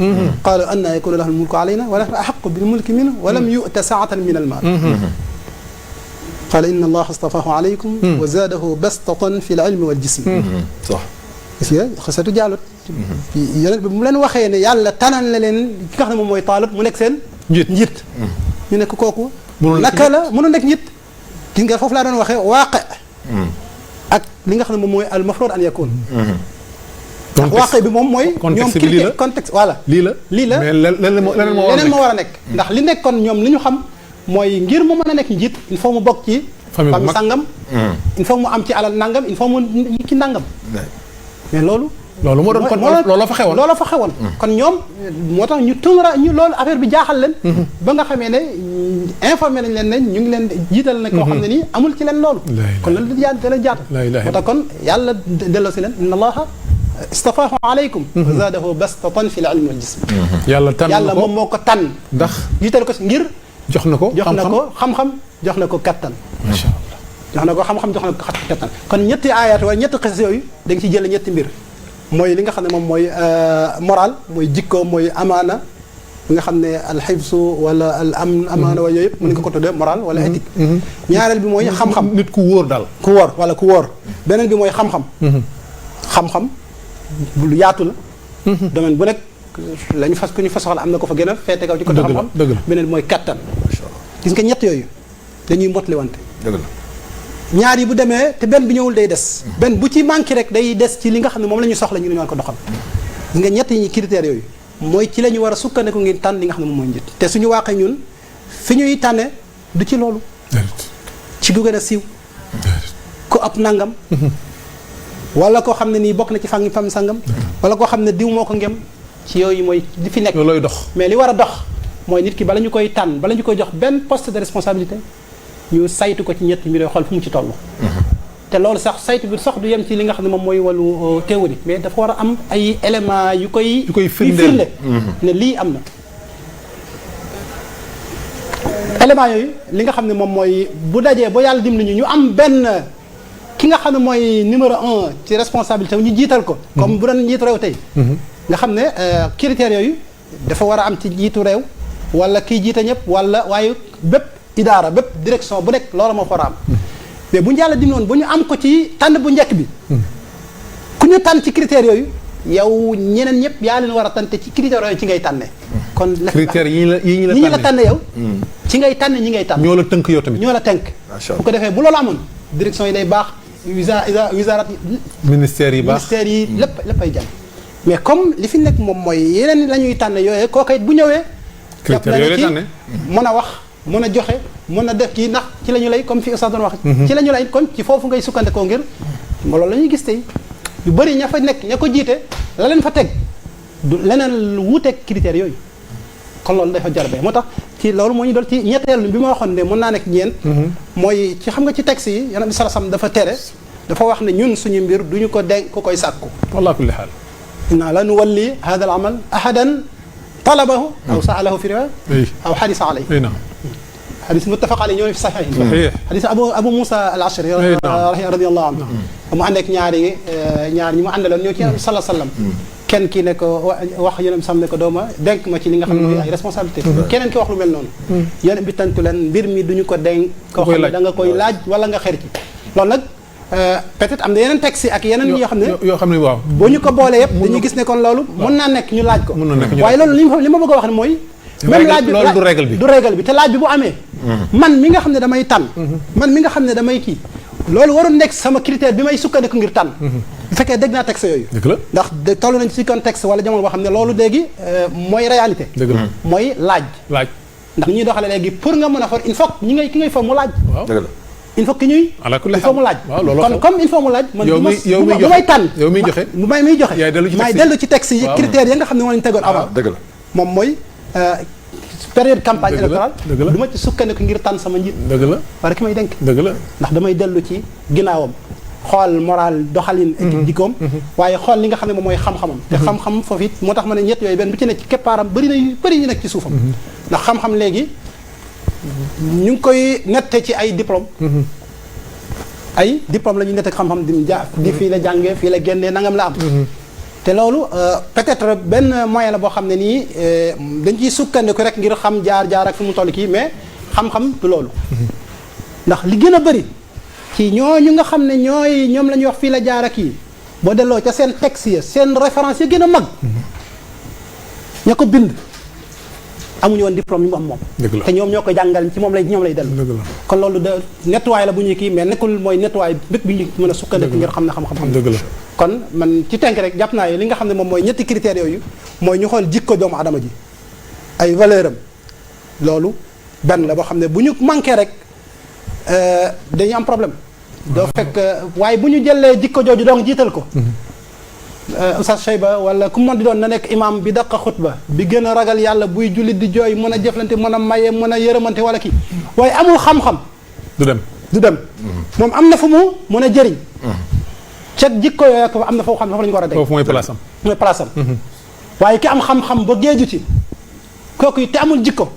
qaalu anna yakunu lahu al mulku alayna wa nahnu ahaqqu bil mulki minhu wa lam yu'ta sa'atan min al maal qaala inna allaha astafaahu alaykum wa zaadahu bastatan fi l ilmi wal jism sax gis nga xasatu Jaalut yonent bi mu leen waxee ne yàlla tanal na leen ki nga xam ne moom mooy Taalut mu nekk seen njiit ñu nekk kooku naka la mënu nekk njiit gis nga foofu laa doon waxee waaqe ak li nga xam ne moom mooy al mafruud an yakun ndax waaqe bi moom mooy ñoom critère contexte voilà lii la mais leneen moo war a nekk ndax li nekkoon ñoom li ñu xam mooy ngir mu mën a nekk njiit il faut mu bokk ci famille sàngam il faut mu am ci alal nangam il faut mu ci nangam mais loolu moo doon kon looloo fa xewoon kon ñoom moo tax ñu tumura ñu loolu affaire bi jaaxal leen ba nga xamee ne informé nañ leen ne ñu ngi leen jiital ne koo xam ne nii amul ci leen loolu kon loolu da leen jaata moo tax kon yàlla delloo si leen inna allaha istafaahu alaykum wa zaadahu bastatan fi l ilmi wal jism yàlla moom moo ko tànn ndax jiital ko si ngir jox na ko xam-xam jox na ko kattan macha allah jox na ko xam-xam jox na ko kattan kon ñetti aayaat wala ñetti xisas yooyu da nga ci jële ñetti mbir mooy li nga xam ne moom mooy moral mooy jikko mooy amaana bi nga xam ne alxibsu wala al amaana wala yooyu yëpp mën nga ko tuddee moral wala éthique ñaareel bi mooy xam-xam nit ku wóor daal ku wóor beneen bi mooy xam-xam xam-xam lu yaatu la domaine bu nekk lañu fas ku ñu fa soxla am na ko fa gën a feete kaw ci côté xam-xam beneen bi mooy kattan gis nga ñett yooyu dañuy motali wante ñaar yi bu demee te benn bi ñëwul day des benn bu ci manqué rek day des ci li nga xam ne moom la ñu soxla ñu ne ñu war ko doxal gis nga ñett yi critères yooyu mooy ci la ñu war a sukkandiku ngir tànn li nga xam ne moom mooy njët te suñu waaqee ñun fi ñuy tànne du ci loolu ci gu gën a siiw ko ab nangam wala koo xam ne nii bokk na ci fam sangam wala koo xam ne diw moo ko ngem ci yooyu mooy li fi nekk loolooy dox mais li war a dox mooy nit ki bala ñu koy tànn bala ñu koy jox benn poste de responsabilité ñu saytu ko ci ñetti mbir yoo xool fu mu ci toll te loolu sax saytu bi sax du yem ci li nga xam ne moom mooy wàllu théorie mais dafa war a am ay éléments yu koy firnde ne lii am na éléments yooyu li nga xam ne moom mooy bu dajee ba yàlla dimbali ñu am benn ki nga xam ne mooy numéro 1 ci responsabilité ñu jiital ko comme bu doon njiitu réew tey nga xam ne critères yooyu dafa war a am ci jiitu réew wala kii jiite ñëpp wala waaye bépp idaara bépp direction bu nekk loola moo fa war a am mais bu ñu yàlla dimloon bu ñu am ko ci tànn bu njëkk bi ku ñu tànn ci critères yooyu yow ñeneen ñëpp yaa leen war a tànn te ci critères yooyu ci ngay tànnee kon critères yi ñu la tànne yow ci ngay tànn ñi ngay tànn ñoo la tënk yow tamit ñoo la tënk bu ko defee bu loolu amoon direction yi day baax wisarat ministères yi baax ministères yi lépp ay jàmm mais comme li fi nekk moom mooy yeneen la ñuy tànn yooyu kooku it bu ñëwee critères yooyu la tànne mën a wax mën a joxe mën a def kii ndax ci la ñu lay comme fi Oustaz doon wax ci la ñu lay kon ci foofu ngay sukkandikoo ngir loolu la ñuy gis tey yu bëri ña fa nekk ña ko jiite la leen fa teg du leneen lu wuuteeg critères yooyu kon loolu dafa jarbee moo tax ci loolu moo ñu dool ci ñetteelu bi ma waxoon ne mën naa nekk ñeent mooy ci xam nga ci texte yi Yonent bi sallallahu alayhi wasallam dafa tere dafa wax ne ñun suñu mbir duñu ko denk ku koy sàkku ala kulli haal inna la nuwalli hada al amal ahadan talabahu aw saalahu fi riwaaya aw xadisa alayhi xadis muttafaq alayhi ñoo fi saxiix xadis abu Musa al Ashari radiyallahu anhu mu ànd ak ñaar ñi mu àndaloon ñoo ci sallallahu alayhi wasallam kenn ki ne ko wax Yonent bi sam ne ko dooma denk ma ci li nga xam ne mooy ay responsabilité keneen ki wax lu mel noonu Yonent bi tantu leen mbir mi duñu ko denk koo xam ne da nga koy laaj wala nga xer ci loolu nag peut-être am na yeneen texte yi ak yeneen yoo xam ne waaw boo ñu ko boolee yëpp dañuy gis ne kon loolu mën naa nekk ñu laaj ko waaye loolu li ma bëgg a wax ne mooy même laaj bi loolu du règle bi te laaj bi bu amee man mi nga xam ne damay tànn man mi nga xam ne damay kii loolu waroon nekk sama critère bi may sukkandiku ngir tànn bu fekkee dégg naa texte yooyu ndax toll nañ ci contexte wala jamono boo xam ne loolu léegi mooy réalité mooy laaj ndax ñuy doxale léegi pour nga mën a for il faut ki ngay for mu laaj il faut que ñuy il faut mu laaj kon comme il faut mu laaj man bu may tànn bu may muy joxe may dellu ci texte yi critères yi nga xam ne moo lañu tegoon avant moom mooy période campagne électorale du ma ci sukkandiku ngir tànn sama njiit wala ki may denk ndax damay dellu ci ginnaawam xool moral doxalin ak jikkoom waaye xool li nga xam ne moom mooy xam-xamam te xam-xam foofu it moo tax ma ne ñett yooyu benn bu ci nekk ci keppaaram bëri ñu nekk ci suufam ndax xam-xam léegi ñu ngi koy nette ci ay diplôme ay diplôme la ñuy nette xam-xam di fii la jàngee fii la génnee nangam la am te loolu peut-être benn moyen la boo xam ne nii dañ ciy sukkandiku rek ngir xam jaar ak fi mu toll kii mais xam-xam du loolu ndax li gën a bëri ci ñooñu nga xam ne ñoom la ñuy wax fii la jaar ak yi boo delloo ca seen texte ya seen référence ya gën a mag ña ko bind amuñu woon diplôme yu mu am moom te ñoom ñoo ko jàngal ci ñoom lay dellu kon loolu de nettoyé la bu ñuy kii mais nekkul mooy nettoyé bépp bi ñu mën a sukkandiku ngir xam ne xam-xam dëgg la kon man ci tënk rek jàpp naa li nga xam ne moom mooy ñetti critères yooyu mooy ñu xool jikko doomu adama ji ay valeur am loolu benn la boo xam ne bu ñu manqué rek dañuy am problème doo fekk waaye bu ñu jëlee jikko jooju donc jiital ko Oustaz Cheyba wala ku mën di doon na nekk imam bi daqa xutba bi gën a ragal yàlla buy jullit di jooy mën a jëflante mën a maye mën a yërëmante wala kii waaye amul xam-xam du dem moom am na fu mu mën a jëriñ ca jikko yooyu ko am na foo xam ne foofu la ñu ko war a dégg foofu mooy place am waaye ki am xam-xam ba géeju ci kooku te amul jikko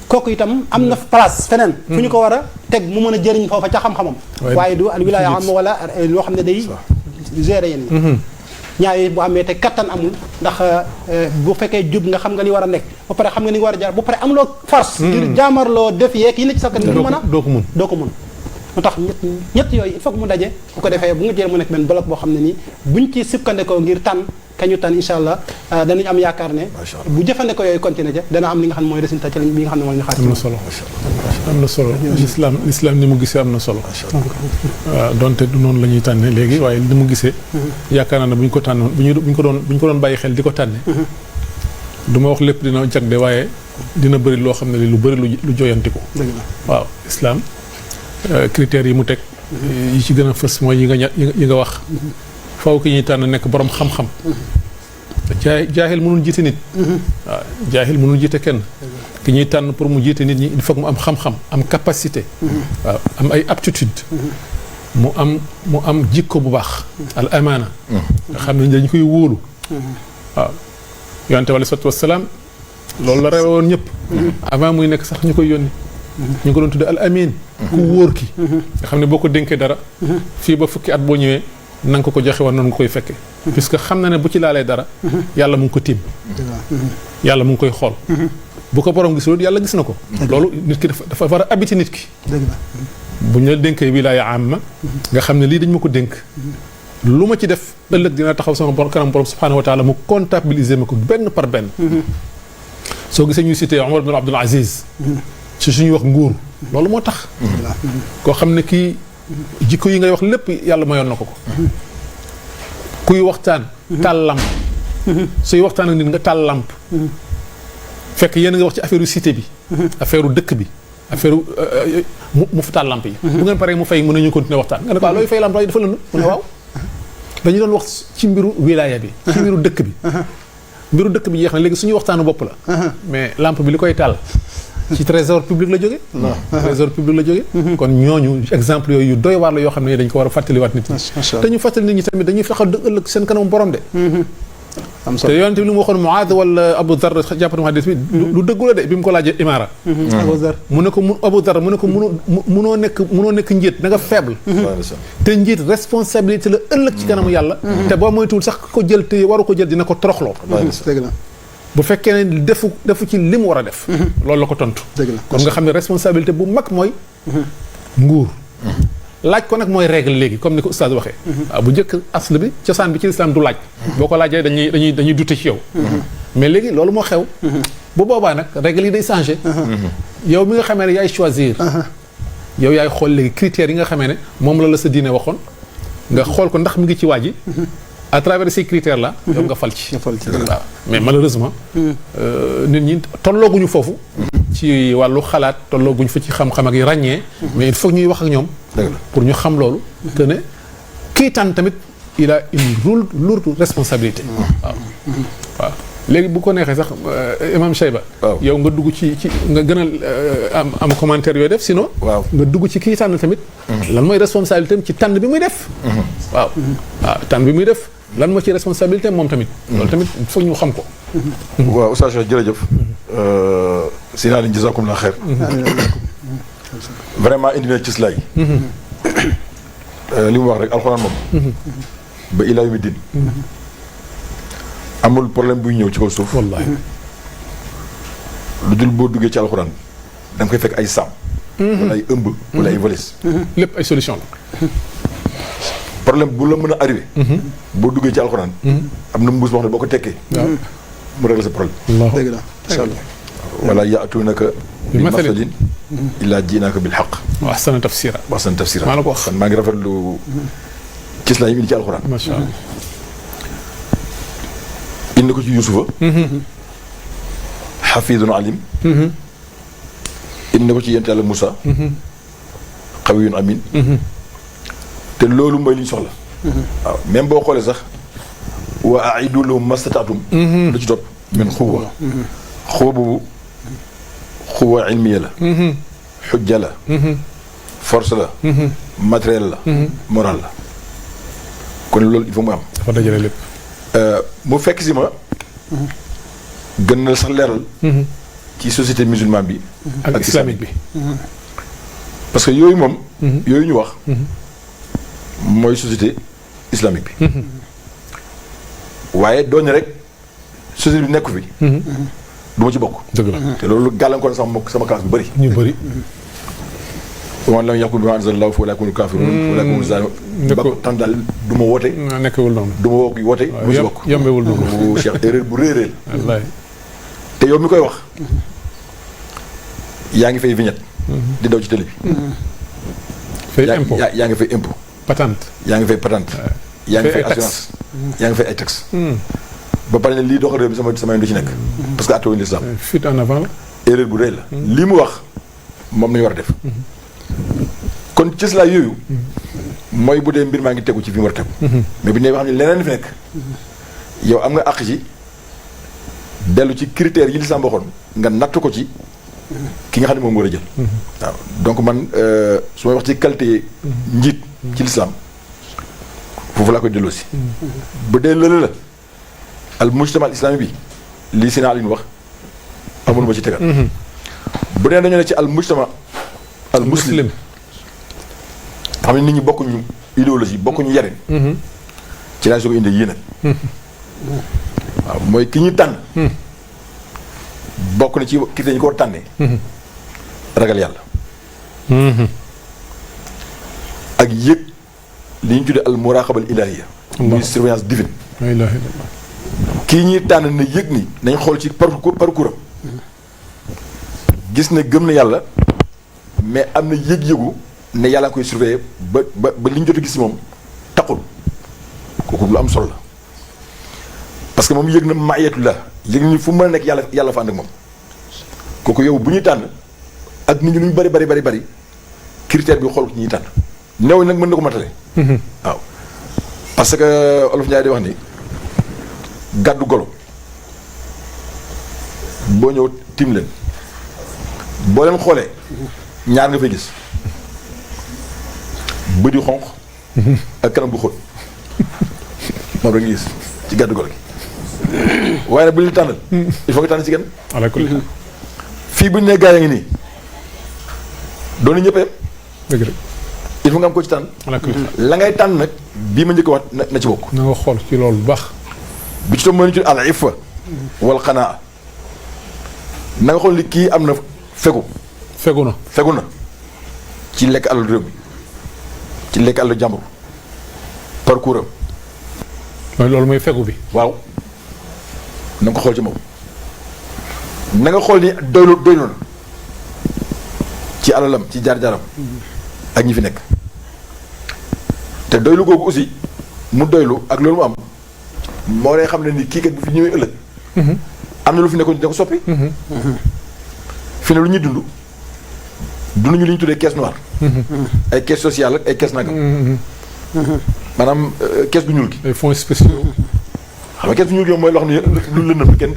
kooku itam am na place feneen fu ñu ko war a teg mu mën a jëriñ foofa ca xam-xamam waaye du al wilaya am wala loo xam ne day gérer yéen ñaar yi bu amee te kattan amul ndax bu fekkee jub nga xam nga li war a nekk ba pare xam nga ni nga war a jaar ba pare amuloo force ngir jaamarloo def yeeg yi ne ci sa kanam mën a doo ko mun mu tax ñett yooyu il faut que mu daje bu ko defee bu nga jël mu nekk benn bloc boo xam ne nii buñ ci sukkandikoo ngir tànn kañu tànn incha allah danañ am yaakaar ne bu jëfandikoo yooyu continuer ja dana am li nga xam ne mooy résultat ci bi nga xam ne mooy ñu xaar am na solo l'islam ni mu gisee am na solo waaw donte du noonu la ñuy tànne léegi waaye ni mu gisee yaakaar naa ne bu ñu ko tànnoon bu ñu ko doon bàyyi xel di ko tànne du ma wax lépp dina jag de waaye dina bëri loo xam ne lu bëri lu joyantiku waaw islam critères yi mu teg yi ci gën a fës mooy yi nga wax faw ki ñuy tànn nekk borom xam-xam jaahil mënul jiite nit waaw jaahil mënul jiite kenn ki ñuy tànn pour mu jiite nit ñi il faut que mu am xam-xam am capacité waaw am ay aptitude mu am jikko bu baax al amaana nga xam ne dañ koy wóolu waaw yonente bi alayhi salaatu wassalaam loolu la rewe woon ñëpp avant muy nekk sax ñu koy yónni ñu ko doon tudde al amin ku wóor ki nga xam ne boo ko dénkee dara fii ba fukki at boo ñëwee na nga ko joxe woon noonu nga koy fekke puisque xam na ne bu ci laalee dara yàlla mu ngi ko tiim yàlla mu ngi koy xool bu ko borom gisul yàlla gis na ko loolu nit ki dafa war a habité nit ki bu ñu la dénkee wilaaya amma nga xam ne lii dañ ma ko dénk lu ma ci def ëllëg dina taxaw sama kanam borom subhanahu wa taala mu comptabiliser ma ko benn par benn soo gisee ñuy cité Omar bin Abdul Aziz ci suñuy wax nguur loolu moo tax koo xam ne kii jikko yi ngay wax lépp yàlla mayoon na ko kuy waxtaan taal lamp suy waxtaan ak nit nga taal lamp fekk yéen nga wax ci affaire cité bi affaire dëkk bi affaire mu fa taal lamp yi bu ngeen paree mu fay mën nañu continuer waxtaan nga ne ko looy fay lamp yi dafa lënd mu ne waaw dañu doon wax ci mbiru wilaya bi ci mbiru dëkk bi mbiru dëkk bi jeex na léegi suñu waxtaanu bopp la mais lampe bi li koy taal ci trésor public la jóge trésor public la jóge kon ñooñu exemple yooyu yu doy waar la yoo xam ne dañ ko war a fàttaliwaat nit ñi te ñu fàttali nit ñi tamit dañuy fexe ëllëg seen kanam borom de te yonent bi li mu waxoon Muaad wala Abu Dar jàppatuma hadis bi lu dëggu la de bi mu ko laajee imaara mu ne ko Abu Dar mu ne ko munoo nekk njiit da nga faible te njiit responsabilité la ëllëg ci kanamu yàlla te boo moytuwul sax ko jël te waru ko jël dina ko toroxloo bu fekkee ne defu ci li mu war a def loolu la ko tontu kon nga xam ne responsabilité bu mag mooy nguur laaj ko nag mooy règle léegi comme ni ko oustaz waxee waaw bu njëkk asl bi cosaan bi ci lislaam du laaj boo ko laajee dañuy dute ci yow mais léegi loolu moo xew bu boobaa nag règle yi day changé yow mi nga xamee ne yaay choisir yow yaay xool léegi critères yi nga xamee ne moom la sa diine waxoon nga xool ko ndax mi ngi ci waa ji à travers ces critères là yow nga fal ci waaw mais malheureusement nit ñi tollooguñu foofu ci wàllu xalaat tollooguñu fa ci xam-xam ak yi ràññee mais il faut ñuy wax ak ñoom pour ñu xam loolu que ne kii tànn tamit il a une lourde responsabilité waaw léegi bu ko neexee sax imam Cheyba yow nga dugg ci nga gën a am commentaire yooyu def sinon nga dugg ci kii tànn tamit lan mooy responsabilité ci tànn bi muy def waaw tànn bi muy def lan moo ci responsabilité moom tamit loolu tamit foog ñu xam ko waaw Oustaz Cheikh jërëjëf si naa leen jazakumullah xeer vraiment indi na ci lay li mu wax rek alxuraan moom ba ilaa yawmi din amul problème buy ñëw ci kaw suuf wallaahi lu dul boo duggee ci alxuraan da nga koy fekk ay saam wala ay ëmb. wala ay valise. lépp ay solution la. problème bu la mën a arrivé. boo duggee ci alxuraan. am na mbuus boo xam ne boo ko tekkee. mu réglé sa problème. dëgg la incha allah. wala yaatuunaka bi masalin illaa jiinaaka bil xaq. wa ahsana tafsira. wa ahsana tafsira. maa la ko wax maa ngi rafetlu gis naa yi indi ci alxuraan. macha allah. indi ko ci Yuusufa. xafidun alim. indi ko ci yent yàlla Moussa. xawiyun amin. te loolu mooy li ñu soxla. waaw même boo xoolee sax wa aidu lahum mastataatum. lu ci topp min xuwa. xuwa boobu xuwa ilmiya la. xujja la. force la. matériel la. moral la. kon loolu il faut mu am. dafa dajale lépp. mu fekk si ma. gën na sax leeral. ci société musulmane bi. ak islamique bi. parce que yooyu moom. yooyu ñu wax. mooy société islamique bi. waaye doon rek société bi nekku fi. du ma ci bokk. dëgg la te loolu gàllankoor na sama classe bu bëri. ñu bëri. wa man lam yaxkum bimaa anzalallaahu fa ulaa'ika humul kaafiruun. wa ulaa'ika humu zaalimuun. ba ko tan daal du ma woote. nekkewul noonu. du ma woote du ma ci bokk. yombewul noonu. Cheikh erreur bu réeréel. wallaay. te yow mi koy wax. yaa ngi fay vignette. di daw ci télé bi. fay impôt yaa ngi fay impôt. patente. yaa ngi fay patente. yaa ngi fay assurance. yaa ngi fay ay taxes. ba pare ne lii doxal réew mi sama yoon du ci nekk. parce que attewuñu l'islam. fuite en avant la. erreur bu rëy la. lii mu wax moom nañu war a def. kon cëslaay yooyu. mooy bu dee mbir maa ngi tegu ci fi mu war a tegu. mais bu ñu nee ba xam ne leneen fi nekk. yow am nga àq ci dellu ci critères yi l'islam waxoon nga natt ko ci ki nga xam ne moom war a jël. waaw donc man su may wax ci qualité njiit ci l'islam foofu laa koy delloo si. bu dee lële la al mujtama al islami bi lii Sina Alioune wax amul ma ci tegal. bu dee dañoo ne ci al mujtama al muslim xam ne nit ñi bokkuñu idéologie bokkuñu yarin. ci laa soo ko indee yii nag. waaw mooy ki ñuy tànn. bokk na ci ki dañu ko war tànnee. ragal yàlla. ak yëg li ñu tuddee al muraqabal ilahiya. muy surveillance divine. la ilaha illallah. kii ñuy tànn na yëg ni nañ xool ci parcours am. gis ne gëm na yàlla mais am na yëg-yëgu ne yàlla koy surveiller ba li ñu jot a gis si moom taxul kooku lu am solo la parce que moom yëg na maayatullah yëg ni fu mu mën a nekk yàlla fa ànd ak moom kooku yow bu ñuy tànn ak nit ñi lu ñu bari critère bi xool ko ñuy tànn néew nag mën na ko matale. waaw parce que Olof Ndiaye di wax ni gàddu golo boo ñëw tim leen boo leen xoolee ñaar nga fay gis bët yu xonq ak kanam bu xóot moom rek nga gis ci gàddu golo gi waaye nag bu ñu tànnal il faut que tànn ci kenn. ala kulli haal. fii bu ñu nee gaa yaa ngi nii doon ñëpp yëpp. dëgg la. il faut nga am ko ci tànn. ala kulli haal. la ngay tànn nag bii ma njëkk a wax na ci bokk. na nga xool ci loolu bu baax. bi ci toog mooy ñu tudd al iffa wal xanaa na nga xool ni kii am na fegu na ci lekk àll réew mi ci lekk àll jàmbur parcours am. mooy loolu mooy fegu bi. waaw na nga ko xool ci moom na nga xool ni doylu na ci alalam ci jaar-jaaram ak ñi fi nekk te doylu googu aussi mu doylu ak loolu mu am moo lay xam ne ni kii kat bu fi ñëwee ëllëg. am na lu fi nekkoon dina ko soppi. fi ne lu ñuy dund ñu li ñu tuddee caisse noire. ay caisse sociale ak ay caisse nagam. maanaam caisse gu ñuul gi. ay fonds spéciaux. xam nga caisse gu ñuul gi mooy loo xam ne lu lëndëm kenn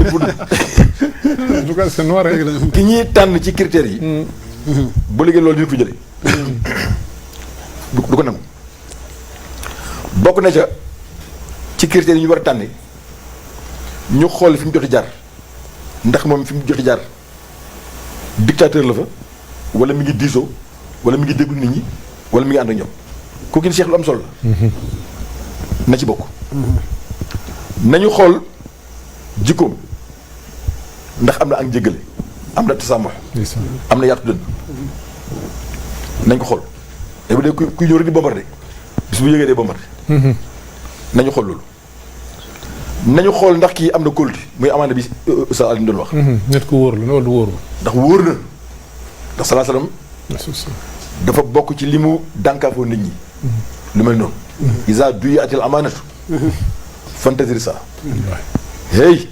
fu en tout cas c'est noir rek. ki ñuy tànn ci critères yi. bu liggéey loolu dina ko jëlee. du ko nangu bokk na ca ci critères yi ñu war a tànne ñu xool fi mu joti jaar ndax moom fi mu joti jaar dictateur la fa wala mi ngi diisoo wala mi ngi déglu nit ñi wala mi ngi ànd ak ñoom kooku ni Cheikh lu am solo la. na ci bokk. nañu xool jikkoom ndax am na ak njëggale am na tasaamux am na yaatu dënn nañ ko xool mais bu dee kuy ñëw rek di bombardé bis bu yëgee dee bombardé. nañu xool loolu. nañu xool ndax kii am na kóolute muy amaana bi Oustaz Alioune doon wax. nit ku wóor la loolu wóorul. ndax wóor na ndax salaa salaam dafa bokk ci li mu dànkaafoo nit ñi. lu mel noonu. isa duyatil amaanatu. fantasir ça. hey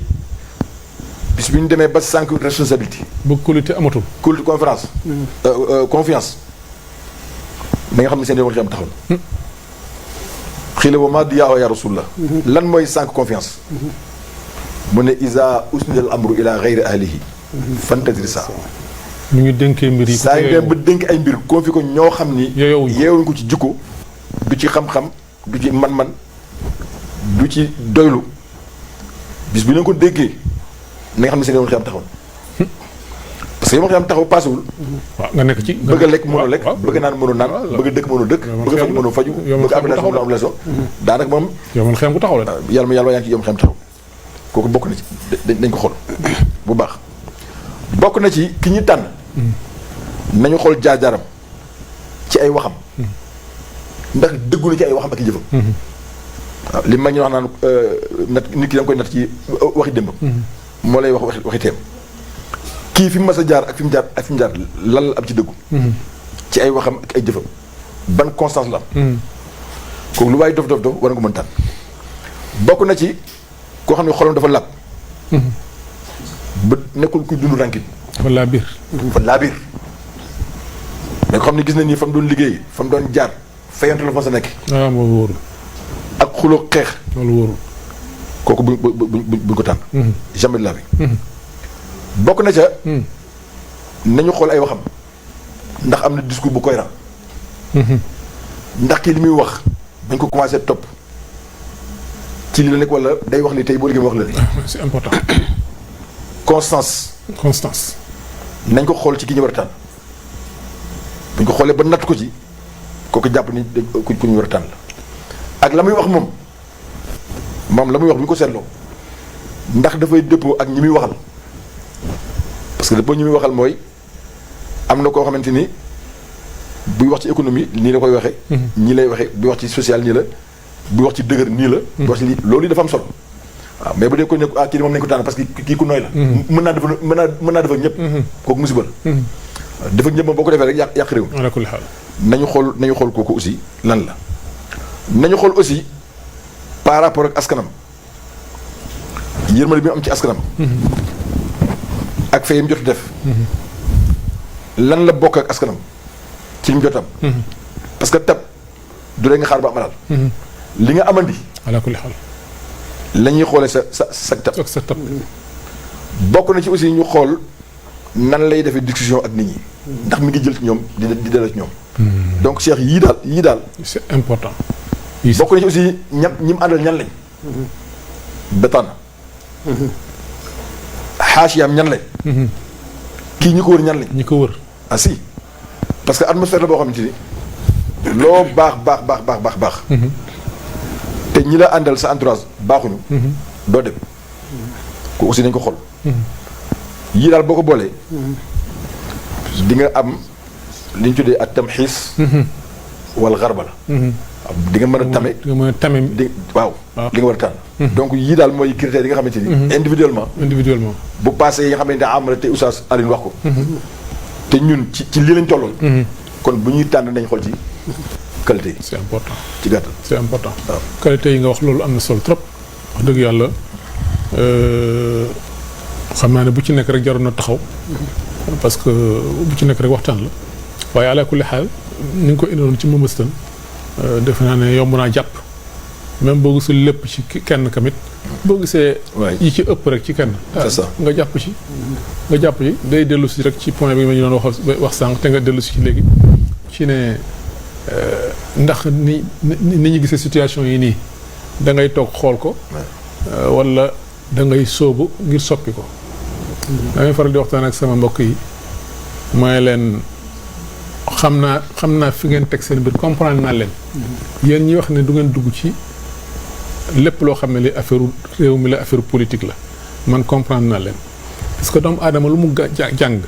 bis bi ñu demee ba sànq responsabilité. ba kóolute amatul. kóolute confiance na nga xam ne seen yoon am taxaw na. xëy na wa maa diyaa ya rasulullah lan mooy sànq confiance. mu ne isa usnidal amru ila gayri ahlihi fantasir ça. mu ngi dénkee mbir yi. saa yu dem ba dénk ay mbir confi ko ñoo xam ni. yeewuñ ko ci jikko du ci xam-xam du ci man-man du ci doylu bis bi ñu ko dénkee na nga xam ne seen yoon xiyam taxaw parce que yoon xiyam taxaw paasewul. waaw nga nekk ci. bëgg a lekk mënoo lekk bëgg naan mënoo naan bëgg a dëkk mënoo dëkk. bëgg a faju mënoo faju bëgg a am leçon daanaka moom. yow xiyam ku taxaw la. yàlla yaa ngi ci yoon xiyam taxaw kooku bokk na ci dañ ko xool bu baax bokk na ci ki ñuy tànn. nañu xool jaar-jaaram ci ay waxam ndax dëggu na ci ay waxam ak i jëfam. waaw li mag ñu wax naan nit ki da nga koy natt ci waxi démbam. moo lay wax waxi teem kii fi mu mas a jaar ak fi mu jaar lan la am ci dëggu. ci ay waxam ak ay jëfam ban constance la am. kooku lu waaye dof war nga ko mën tànn bokk na ci koo xam ne xolam dafa làpp. ba nekkul kuy dund rankin. dafa laa biir. mais ko xam ne gis nañ ni fa mu doon liggéey fa mu doon jaar fayante la fa sa nekk. waaw moom wóorul. ak xuloo xeex. loolu wóorul. kooku buñ ko tànn. jamais de la vie. bokk na ca. nañu xool ay waxam ndax am na discours bu cohérent. ndax kii li muy wax bañ ko commencé topp ci li la nekk wala day wax li tey boo liggéey wax la ni. c'est important. constance. nañ ko xool ci ki ñu war a tànn. buñ ko xoolee ba natt ko ci kooku jàpp ni ku ñu war a tànn la ak la muy wax moom la muy wax bu ñu ko seetloo ndax dafay dëppoo ak ñi muy waxal parce que dëppoo ñi muy waxal mooy am na koo xamante ni buy wax ci économie nii la koy waxee. ñii lay waxee buy wax ci social nii la buy wax ci dëgër nii la. buy wax ci lii loolu dafa am solo waaw mais bu dee ko ne kii moom nañu ko tànn parce que kii ku nooy la. mën naa def ak ñëpp. kooku musiba la. dafa ñëpp moom boo ko defee rek yàq réew mi. nañu xool kooku aussi lan la. nañu xool aussi par rapport ak askanam yërmande bi mu am ci askanam. ak fee yi mu jot def. lan la bokk ak askanam ci li mu jotam. parce que tab du rek nga xaar ba amalal. li nga amandi. ala kulli xaal. la ñuy xoolee sa tab. sa tab. bokk na ci aussi ñu xool. nan lay defee discussion ak nit ñi. ndax mi ngi jël ci ñoom di delloo ci ñoom. donc Cheikh yii daal. c'est important. bokk na ci aussi ñi mu àndal ñan lañ. Betana. xaasiyaam ñan lañ. kii ñi ko wër ñan lañ. ñi ko wër. ah si parce que atmosphère la boo xamante ni loo baax. te ñi la àndal sa entourage baaxuñu. doo dem. ko aussi nañ ko xool. yii daal boo ko boolee di nga am li ñu tuddee ak tamxiis wala xarba la di nga mën a tame waaw li nga war a tànn donc yii daal mooy critères yi nga xamante ni individuellement bu passé yi nga xamante ne am na te Oustaz Alioune wax ko te ñun ci lii lañ tolloon kon bu ñuy tànn nañ xool ci qualité yi c'est important ci gàttal c'est important waaw qualité yi nga wax loolu am na solo trop wax dëgg yàlla xam naa ne bu ci nekk rek jaroon na taxaw parce que bu ci nekk rek waxtaan la waaye ala kulli xaal ni nga ko indoon ci mëmbëstan defe naa ne yomb naa jàpp même boo gisul lépp ci kenn kamit boo gisee yi ci ëpp rek ci kenn nga jàpp ci day dellu si rek ci point bi ma ñu doon wax sànq te nga dellu si ci léegi ci ne ndax ni ñu gisee situation yi nii da ngay toog xool ko wala da ngay sóobu ngir soppi ko damay faral di waxtaan ak sama mbokk yi mooy leen xam naa fi ngeen teg seen mbir comprendre naa leen yéen ñi wax ne du ngeen dugg ci lépp loo xam ne li affaire réew mi la affaire politique la man comprendre naa leen parce que doomu aadama lu mu jàng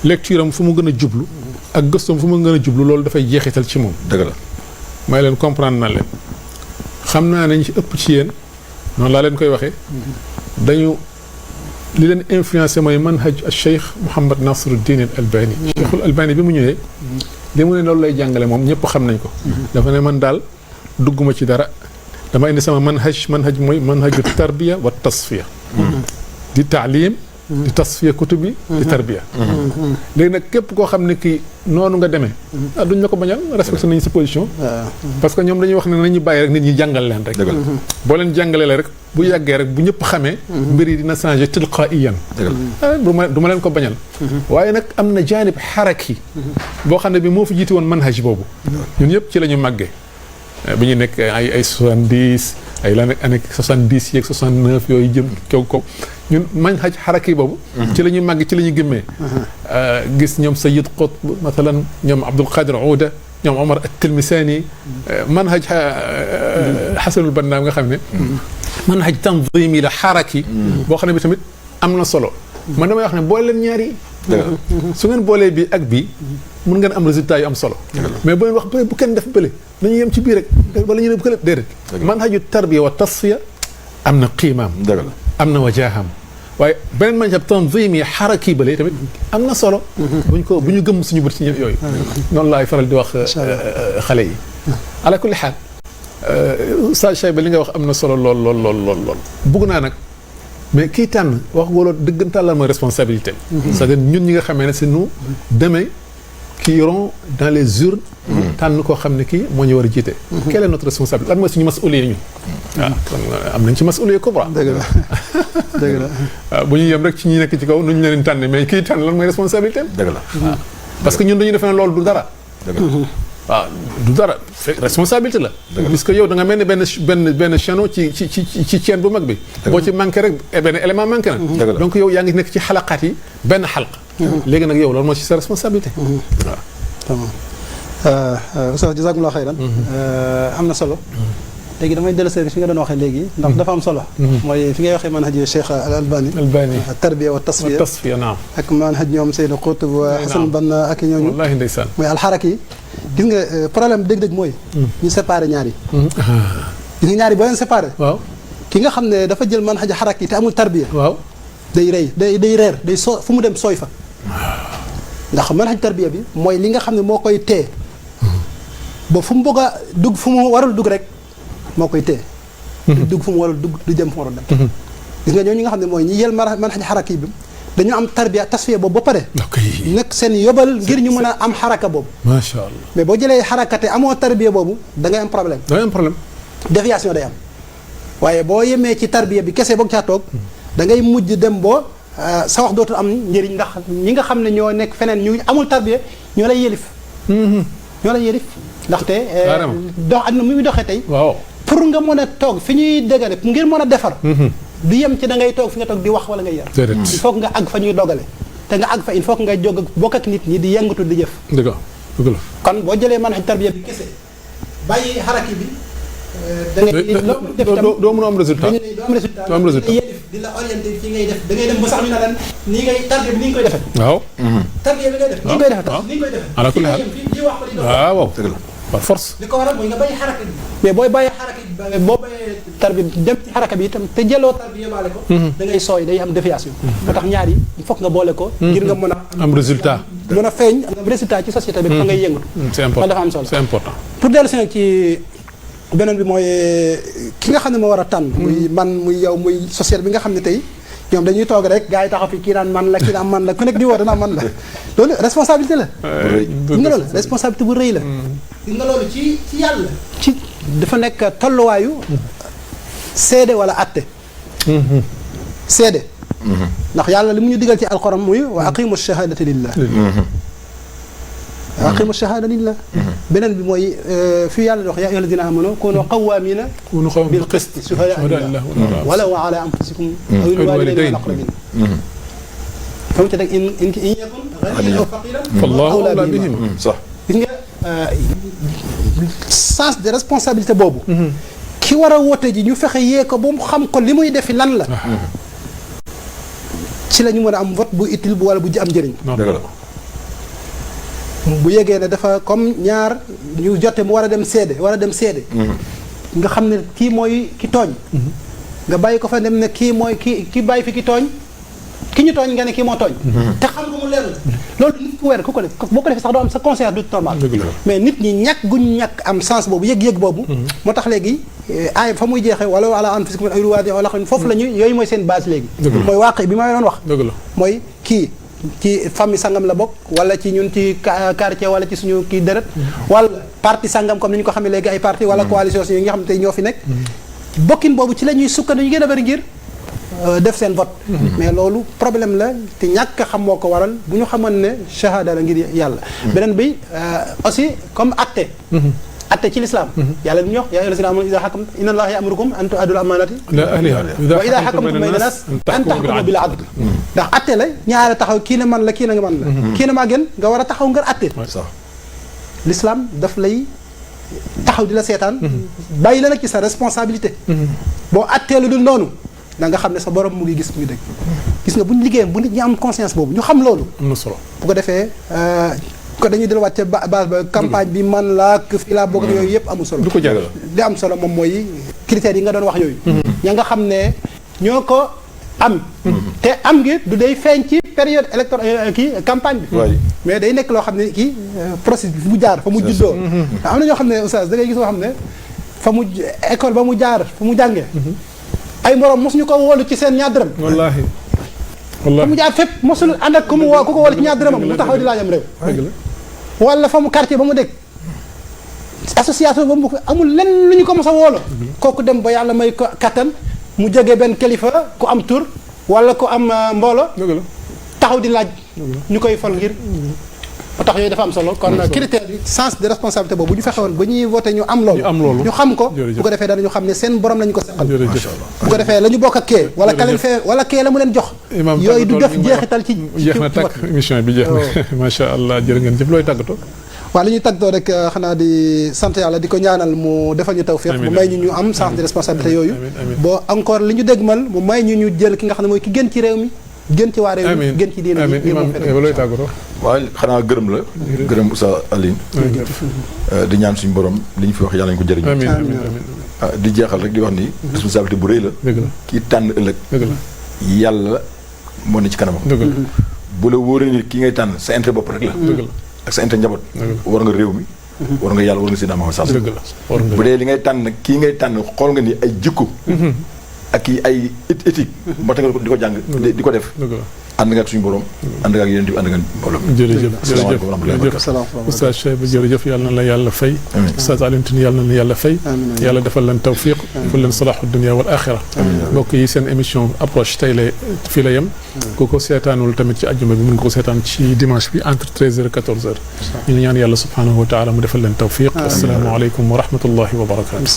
lecture am fu mu gën a jublu ak gëstoom fu ma gën a jublu loolu dafay jeexital ci moom. dëgg la. may leen comprendre na leen xam naa ne ñu ci ëpp ci yéen noonu laa leen koy waxee dañu li leen influencé mooy manhaj Cheikh Mouhamed Nasruddin al Albani. Cheikhul Albani bi mu ñëwee. li mu ne loolu lay jàngale moom ñëpp xam nañ ko. dafa ne man daal dugguma ci dara dama indi sama manhaj mooy manhaju tarbiya wa tasfiya. di taalim. di tasfiya kutubi di tarbiya. léegi nag képp koo xam ne kii noonu nga demee. ah duñ la ko bañal respecté nañu sa position. parce que ñoom dañuy wax ne nañu bàyyi rek nit ñi jàngal leen rek. boo leen jàngalee la rek bu yàggee rek bu ñëpp xamee. mbir yi dina changé tilqaiyan. du ma leen ko bañal. waaye nag am na jaanib xaraki. boo xam ne bi moo fi jiiti woon manhaj boobu. ñun ñëpp ci la ñu màggee. bi ñu nekk ay 70 ay la nekk année 70 yeeg 69 yooyu jëm kaw ko ñun manhaj xaraki boobu. ci la ñuy màgg ci la ñuy gëmmee. gis ñoom Sayyid Qutb mathalan ñoom Abdul Qadir Ouda ñoom Omar at-Tilmisani manhaj Xasanul Banna nga xam ne. manhaj tanzimi la xaraki. boo xam ne bi tamit am na solo. man damay wax ne boole leen ñaari. su ngeen boolee bii ak bii mun ngeen am résultat yu am solo. mais boo leen wax bu kenn def bële nañu yem ci bii rek wala ñu ne bu kële déedéet. manhaju tarbiya wa tasfiya am na qiimaam. am na wajaaham waaye beneen manhaj tanzimi xaraki bële tamit am na solo. bu ñu gëm suñu bët ci ñëpp yooyu. noonu laay faral di wax xale yi. ala kulli xaal Oustaz Cheyba li nga wax am na solo lool. bugg naa nag. mais kii tànn wax wala dëggantaan la mooy responsabilité. c'est-à-dire ñun ñi nga xamee ne c'est nous demain qui irons dans les urnes. tànn koo xam ne kii moo ñu war a jiite. quelle est notre responsabilité lan mooy suñu masuliya ñun. waaw kon am nañ ci masuliya kubra. dëgg la dëgg la. waaw bu ñu yem rek ci ñi nekk ci kaw nu ñu leen tànn mais kii tànn lan mooy responsabilité. dëgg la waaw parce que ñun dañuy defe ne loolu du dara. dëgg la waaw du dara responsabilité la. puisque yow da nga mel ni benn chaînon ci chaîne bu mag bi. boo ci manqué rek benn élément manqué na. donc yow yaa ngi nekk ci xalaqaat yi benn xalqa. léegi nag yow loolu moo ci sa responsabilité. waaw. tamam Oustaz jazakumullah xayran. am na solo. léegi damay dellusi fi nga doon waxee léegi. ndax dafa am solo. mooy fi ngay waxee manhaj Cheikh al Albani. tarbiya wa tasfiya. tasfiya naam. ak manhaj ñoom Seydou Qutb wa Hasan Banna ak ñooñu. wallaahi ndeysaan. mooy alxaraki. gis nga problème dëgg-dëgg mooy. ñu séparé ñaar yi. gis nga ñaar yi boo leen séparé. waaw ki nga xam ne dafa jël manhaj xaraki te amul tarbiya. waaw day rey day reer day fu mu dem sooy fa. ndax manhaj tarbiya bi mooy li nga xam ne moo koy tee. ba fu mu bëgg a dugg fu mu warul dugg rek moo koy tee. du dugg fu mu warul dugg du dem fu mu warul dem. gis nga ñooñu nga xam ne mooy ñi jël manhaj xaraki bi. dañu am tarbiya tasfiya boobu ba pare. nekk seen yóbbal ngir ñu mën a am xaraka boobu. macha allah mais boo jëlee xaraka te amoo tarbiya boobu da ngay am problème. da ngay am problème. déviation day am. waaye boo yemee ci tarbiya bi kese boog caa toog. da ngay mujj dem boo sa wax dootul am njëriñ ndax ñi nga xam ne ñoo nekk feneen ñu amul tarbiya ñoo lay yëlif. ñoo lay yëlif ndaxte. dox àdduna mu muy doxee tey. waaw pour nga mën a toog fi ñuy dégale ngir mën a defar. du yem ci da ngay toog fi nga toog di wax wala ngay yar. il faut que nga àgg fa ñuy dogale. te nga àgg fa il faut que ngay jóg bokk ak nit ñi di yëngatu di jëf. dëgg la dëgg la. kon boo jëlee manhaj tarbiya bi kese bàyyi xaraki bi. da ngay doo mën a am résultat. doo am résultat doo am résultat. di la orienté fi ngay def da ngay dem ba sax ñu ne leen nii ngay tarbiya bi ni nga koy defee. waaw. tarbiya bi ngay def ni nga koy defee tax ni nga koy defee. ala kulli haal di wax ko di dox. waaw dëgg la par force. li ko waral mooy nga bàyyi xaraka bi. mais booy bàyyi xaraka bi boo bàyyee tarbiya dem ci xaraka bi itam te jëloo tarbiya baale ko. da ngay sooy day am déviation. moo tax ñaar yi il faut que nga boole ko. ngir nga mën a am résultat. mën a feeñ am résultat ci société bi. fa ngay yëngatu. c'est important dafa am solo c'est important. pour dellu si nag ci beneen bi mooy ki nga xam ne moo war a tànn. muy man muy yow muy société bi nga xam ne tey ñoom dañuy toog rek gars yi taxaw fi kii naan man la kii naan man la ku nekk di woote naan man la loolu responsabilité la. gis nga loolu responsabilité bu rëy la. gis nga loolu ci yàlla. ci dafa nekk tolluwaayu. seede wala atte. seede. ndax yàlla li mu ñu digal ci alxuraan muy wa aqimu shahadata lillah. wa aqimu shahada lillah. beneen bi mooy fi yàlla di wax yaa ayyuha alladina amanu kunu qawwamina bil qisti shuhada lillah walaw ala anfusikum aw alwalidayni wal aqrabin. fa mu ci teg in yakun ghaniyan aw faqiran fallahu awla bihim. sax gis nga sens de responsabilité boobu. ki war a woote ji ñu fexe yee ko ba mu xam ko li muy defi lan la. ci la ñu mën a am vote bu utile bu wala bu ji am njëriñ. bu yegee ne dafa comme ñaar ñu jote mu war a dem seede nga xam ne kii mooy ki tooñ nga bàyyi ko fa dem ne kii mooy ki bàyyi fi ki tooñ ki ñu tooñ nga ne kii moo tooñ te xam nga mu leer loolu nit ku weer ku ko def boo ko defee sax doo am sa conscience du normal mais nit ñi ñàkk guñ ñàkk am sens boobu yëg-yëg boobu moo tax léegi aay fa muy jeexee wala wala anfusikum ay ruwaadi wala xam foofu la ñu yooyu mooy seen base léegi mooy waaqi bi ma doon wax mooy kii ci famille sangam la bokk wala ci ñun ci quartier wala ci suñu kii deret wala parti sangam comme ni ñu ko xamee léegi ay parti wala coalition yi nga xam te ñoo fi nekk bokkin boobu ci la ñuy sukkandiku ñu gën a bëri ngir def seen vote mais loolu problème la te ñàkk xam moo ko waral bu ñu xamoon ne shahada la ngir yàlla beneen bi aussi comme atte ci l'islam yàlla ñu wax yaa ayyuhal lazina amanu iza hakamtum inna allaha ya'murukum an tu'addu al-amanati ila ahliha wa iza hakamtum bayna an-nas an tahkumu bil adl ndax atte la ñaara taxaw kii ne man la kii na nga man la kii ne maa gën nga war a taxaw ngir atte l'islam daf lay taxaw di la seetaan bàyyi la nag ci sa responsabilité boo attee lu dul noonu da nga xam ne sa borom mu ngi gis muy dëgg gis nga bu ñu liggéeyam bu nit ñi am conscience boobu ñu xam loolu am na solo bu ko defee ko dañuy delluwaat ca base ba campagne bi man laa fii laa bokk yooyu yëpp amul solo du ko jagal li am solo moom mooy critères yi nga doon wax yooyu ña nga xam ne ñoo ko am te am gi du day feeñ ci période électorale kii campagne bi mais day nekk loo xam ne kii processus bi fu mu jaar fa mu juddoo am na ñoo xam ne oustaz da ngay gis loo xam ne fa mu école ba mu jaar fa mu jàngee ay morom mosuñu ko wóolu ci seen ñaar dërëm wallaahi fa mu jaar fépp mosul ànd ak ku ko wóolu ci ñaar dërëmam mu taxaw di laajam réew wala fa mu quartier ba mu dëkk association ba mu amul lenn lu ñu ko mos a wóolu kooku dem ba yàlla may ko kattan mu jógee benn kilifa ku am tur wala ku am mboolo taxaw di laaj ñu koy fal ngir ba tax yooyu dafa am solo kon critère bi sens de responsabilité boobu bu ñu fexe woon ba ñuy voté ñu am loolu ñu xam ko bu ko defee danañu xam ne seen borom lañu ko seqal bu ko defee la ñu bokk ak kee wala ka leen fee wala kee la mu leen jox yooyu du def jeexital ci jeex na tàkk émission bi jeex na macha allah jërë ngeen jëf looy tàggatoo waaw li ñuy tàggatoo rek xanaa di sant yàlla di ko ñaanal mu defal ñu tawfiq mu may ñu am sens de responsabilité yooyu boo encore li ñu dégmal mu may ñu jël ki nga xam ne mooy ki gën ci réew mi gën ci waa réew mi gën ci diine bi looy tàggatoo waaw xanaa gërëm la gërëm Oustaz Alioune di ñaan suñu borom li ñu fi wax yàlla ñu ko jëriñ di jeexal rek di wax ni responsabilité bu rëy la kii tànn ëllëg yàlla moo ne ci kanamam bu la wóoree ni ki ngay tànn sa intérêt bopp rek la ak sa intérêt njaboot war nga réew mi war nga yàlla war nga Seydina Muhammad sallallahu alayhi wasallam bu dee li ngay tànn nag kii ngay tànn xool nga ni ay jikko ak i ay éthique moo tax nga di ko jàng di ko def ànd nga ak suñu borom ànd nga ak yéen di ànd nga mbooloo jërëjëf Oustaz Cheikh jërëjëf yàlla na la yàlla fay Oustaz Alioune Tine yàlla na la yàlla fay yàlla defal leen tawfiq defal leen salaahu dunya wal axira mbokk yi seen émission approche tey la fii la yem ku ko seetaanul tamit ci àjjuma bi mën nga ko seetaan ci dimanche bi entre 13h et 14h ñu ngi ñaan yàlla subhanahu wa taala mu defal leen tawfiq assalaamu aleykum wa rahmatullahi wa barakatuh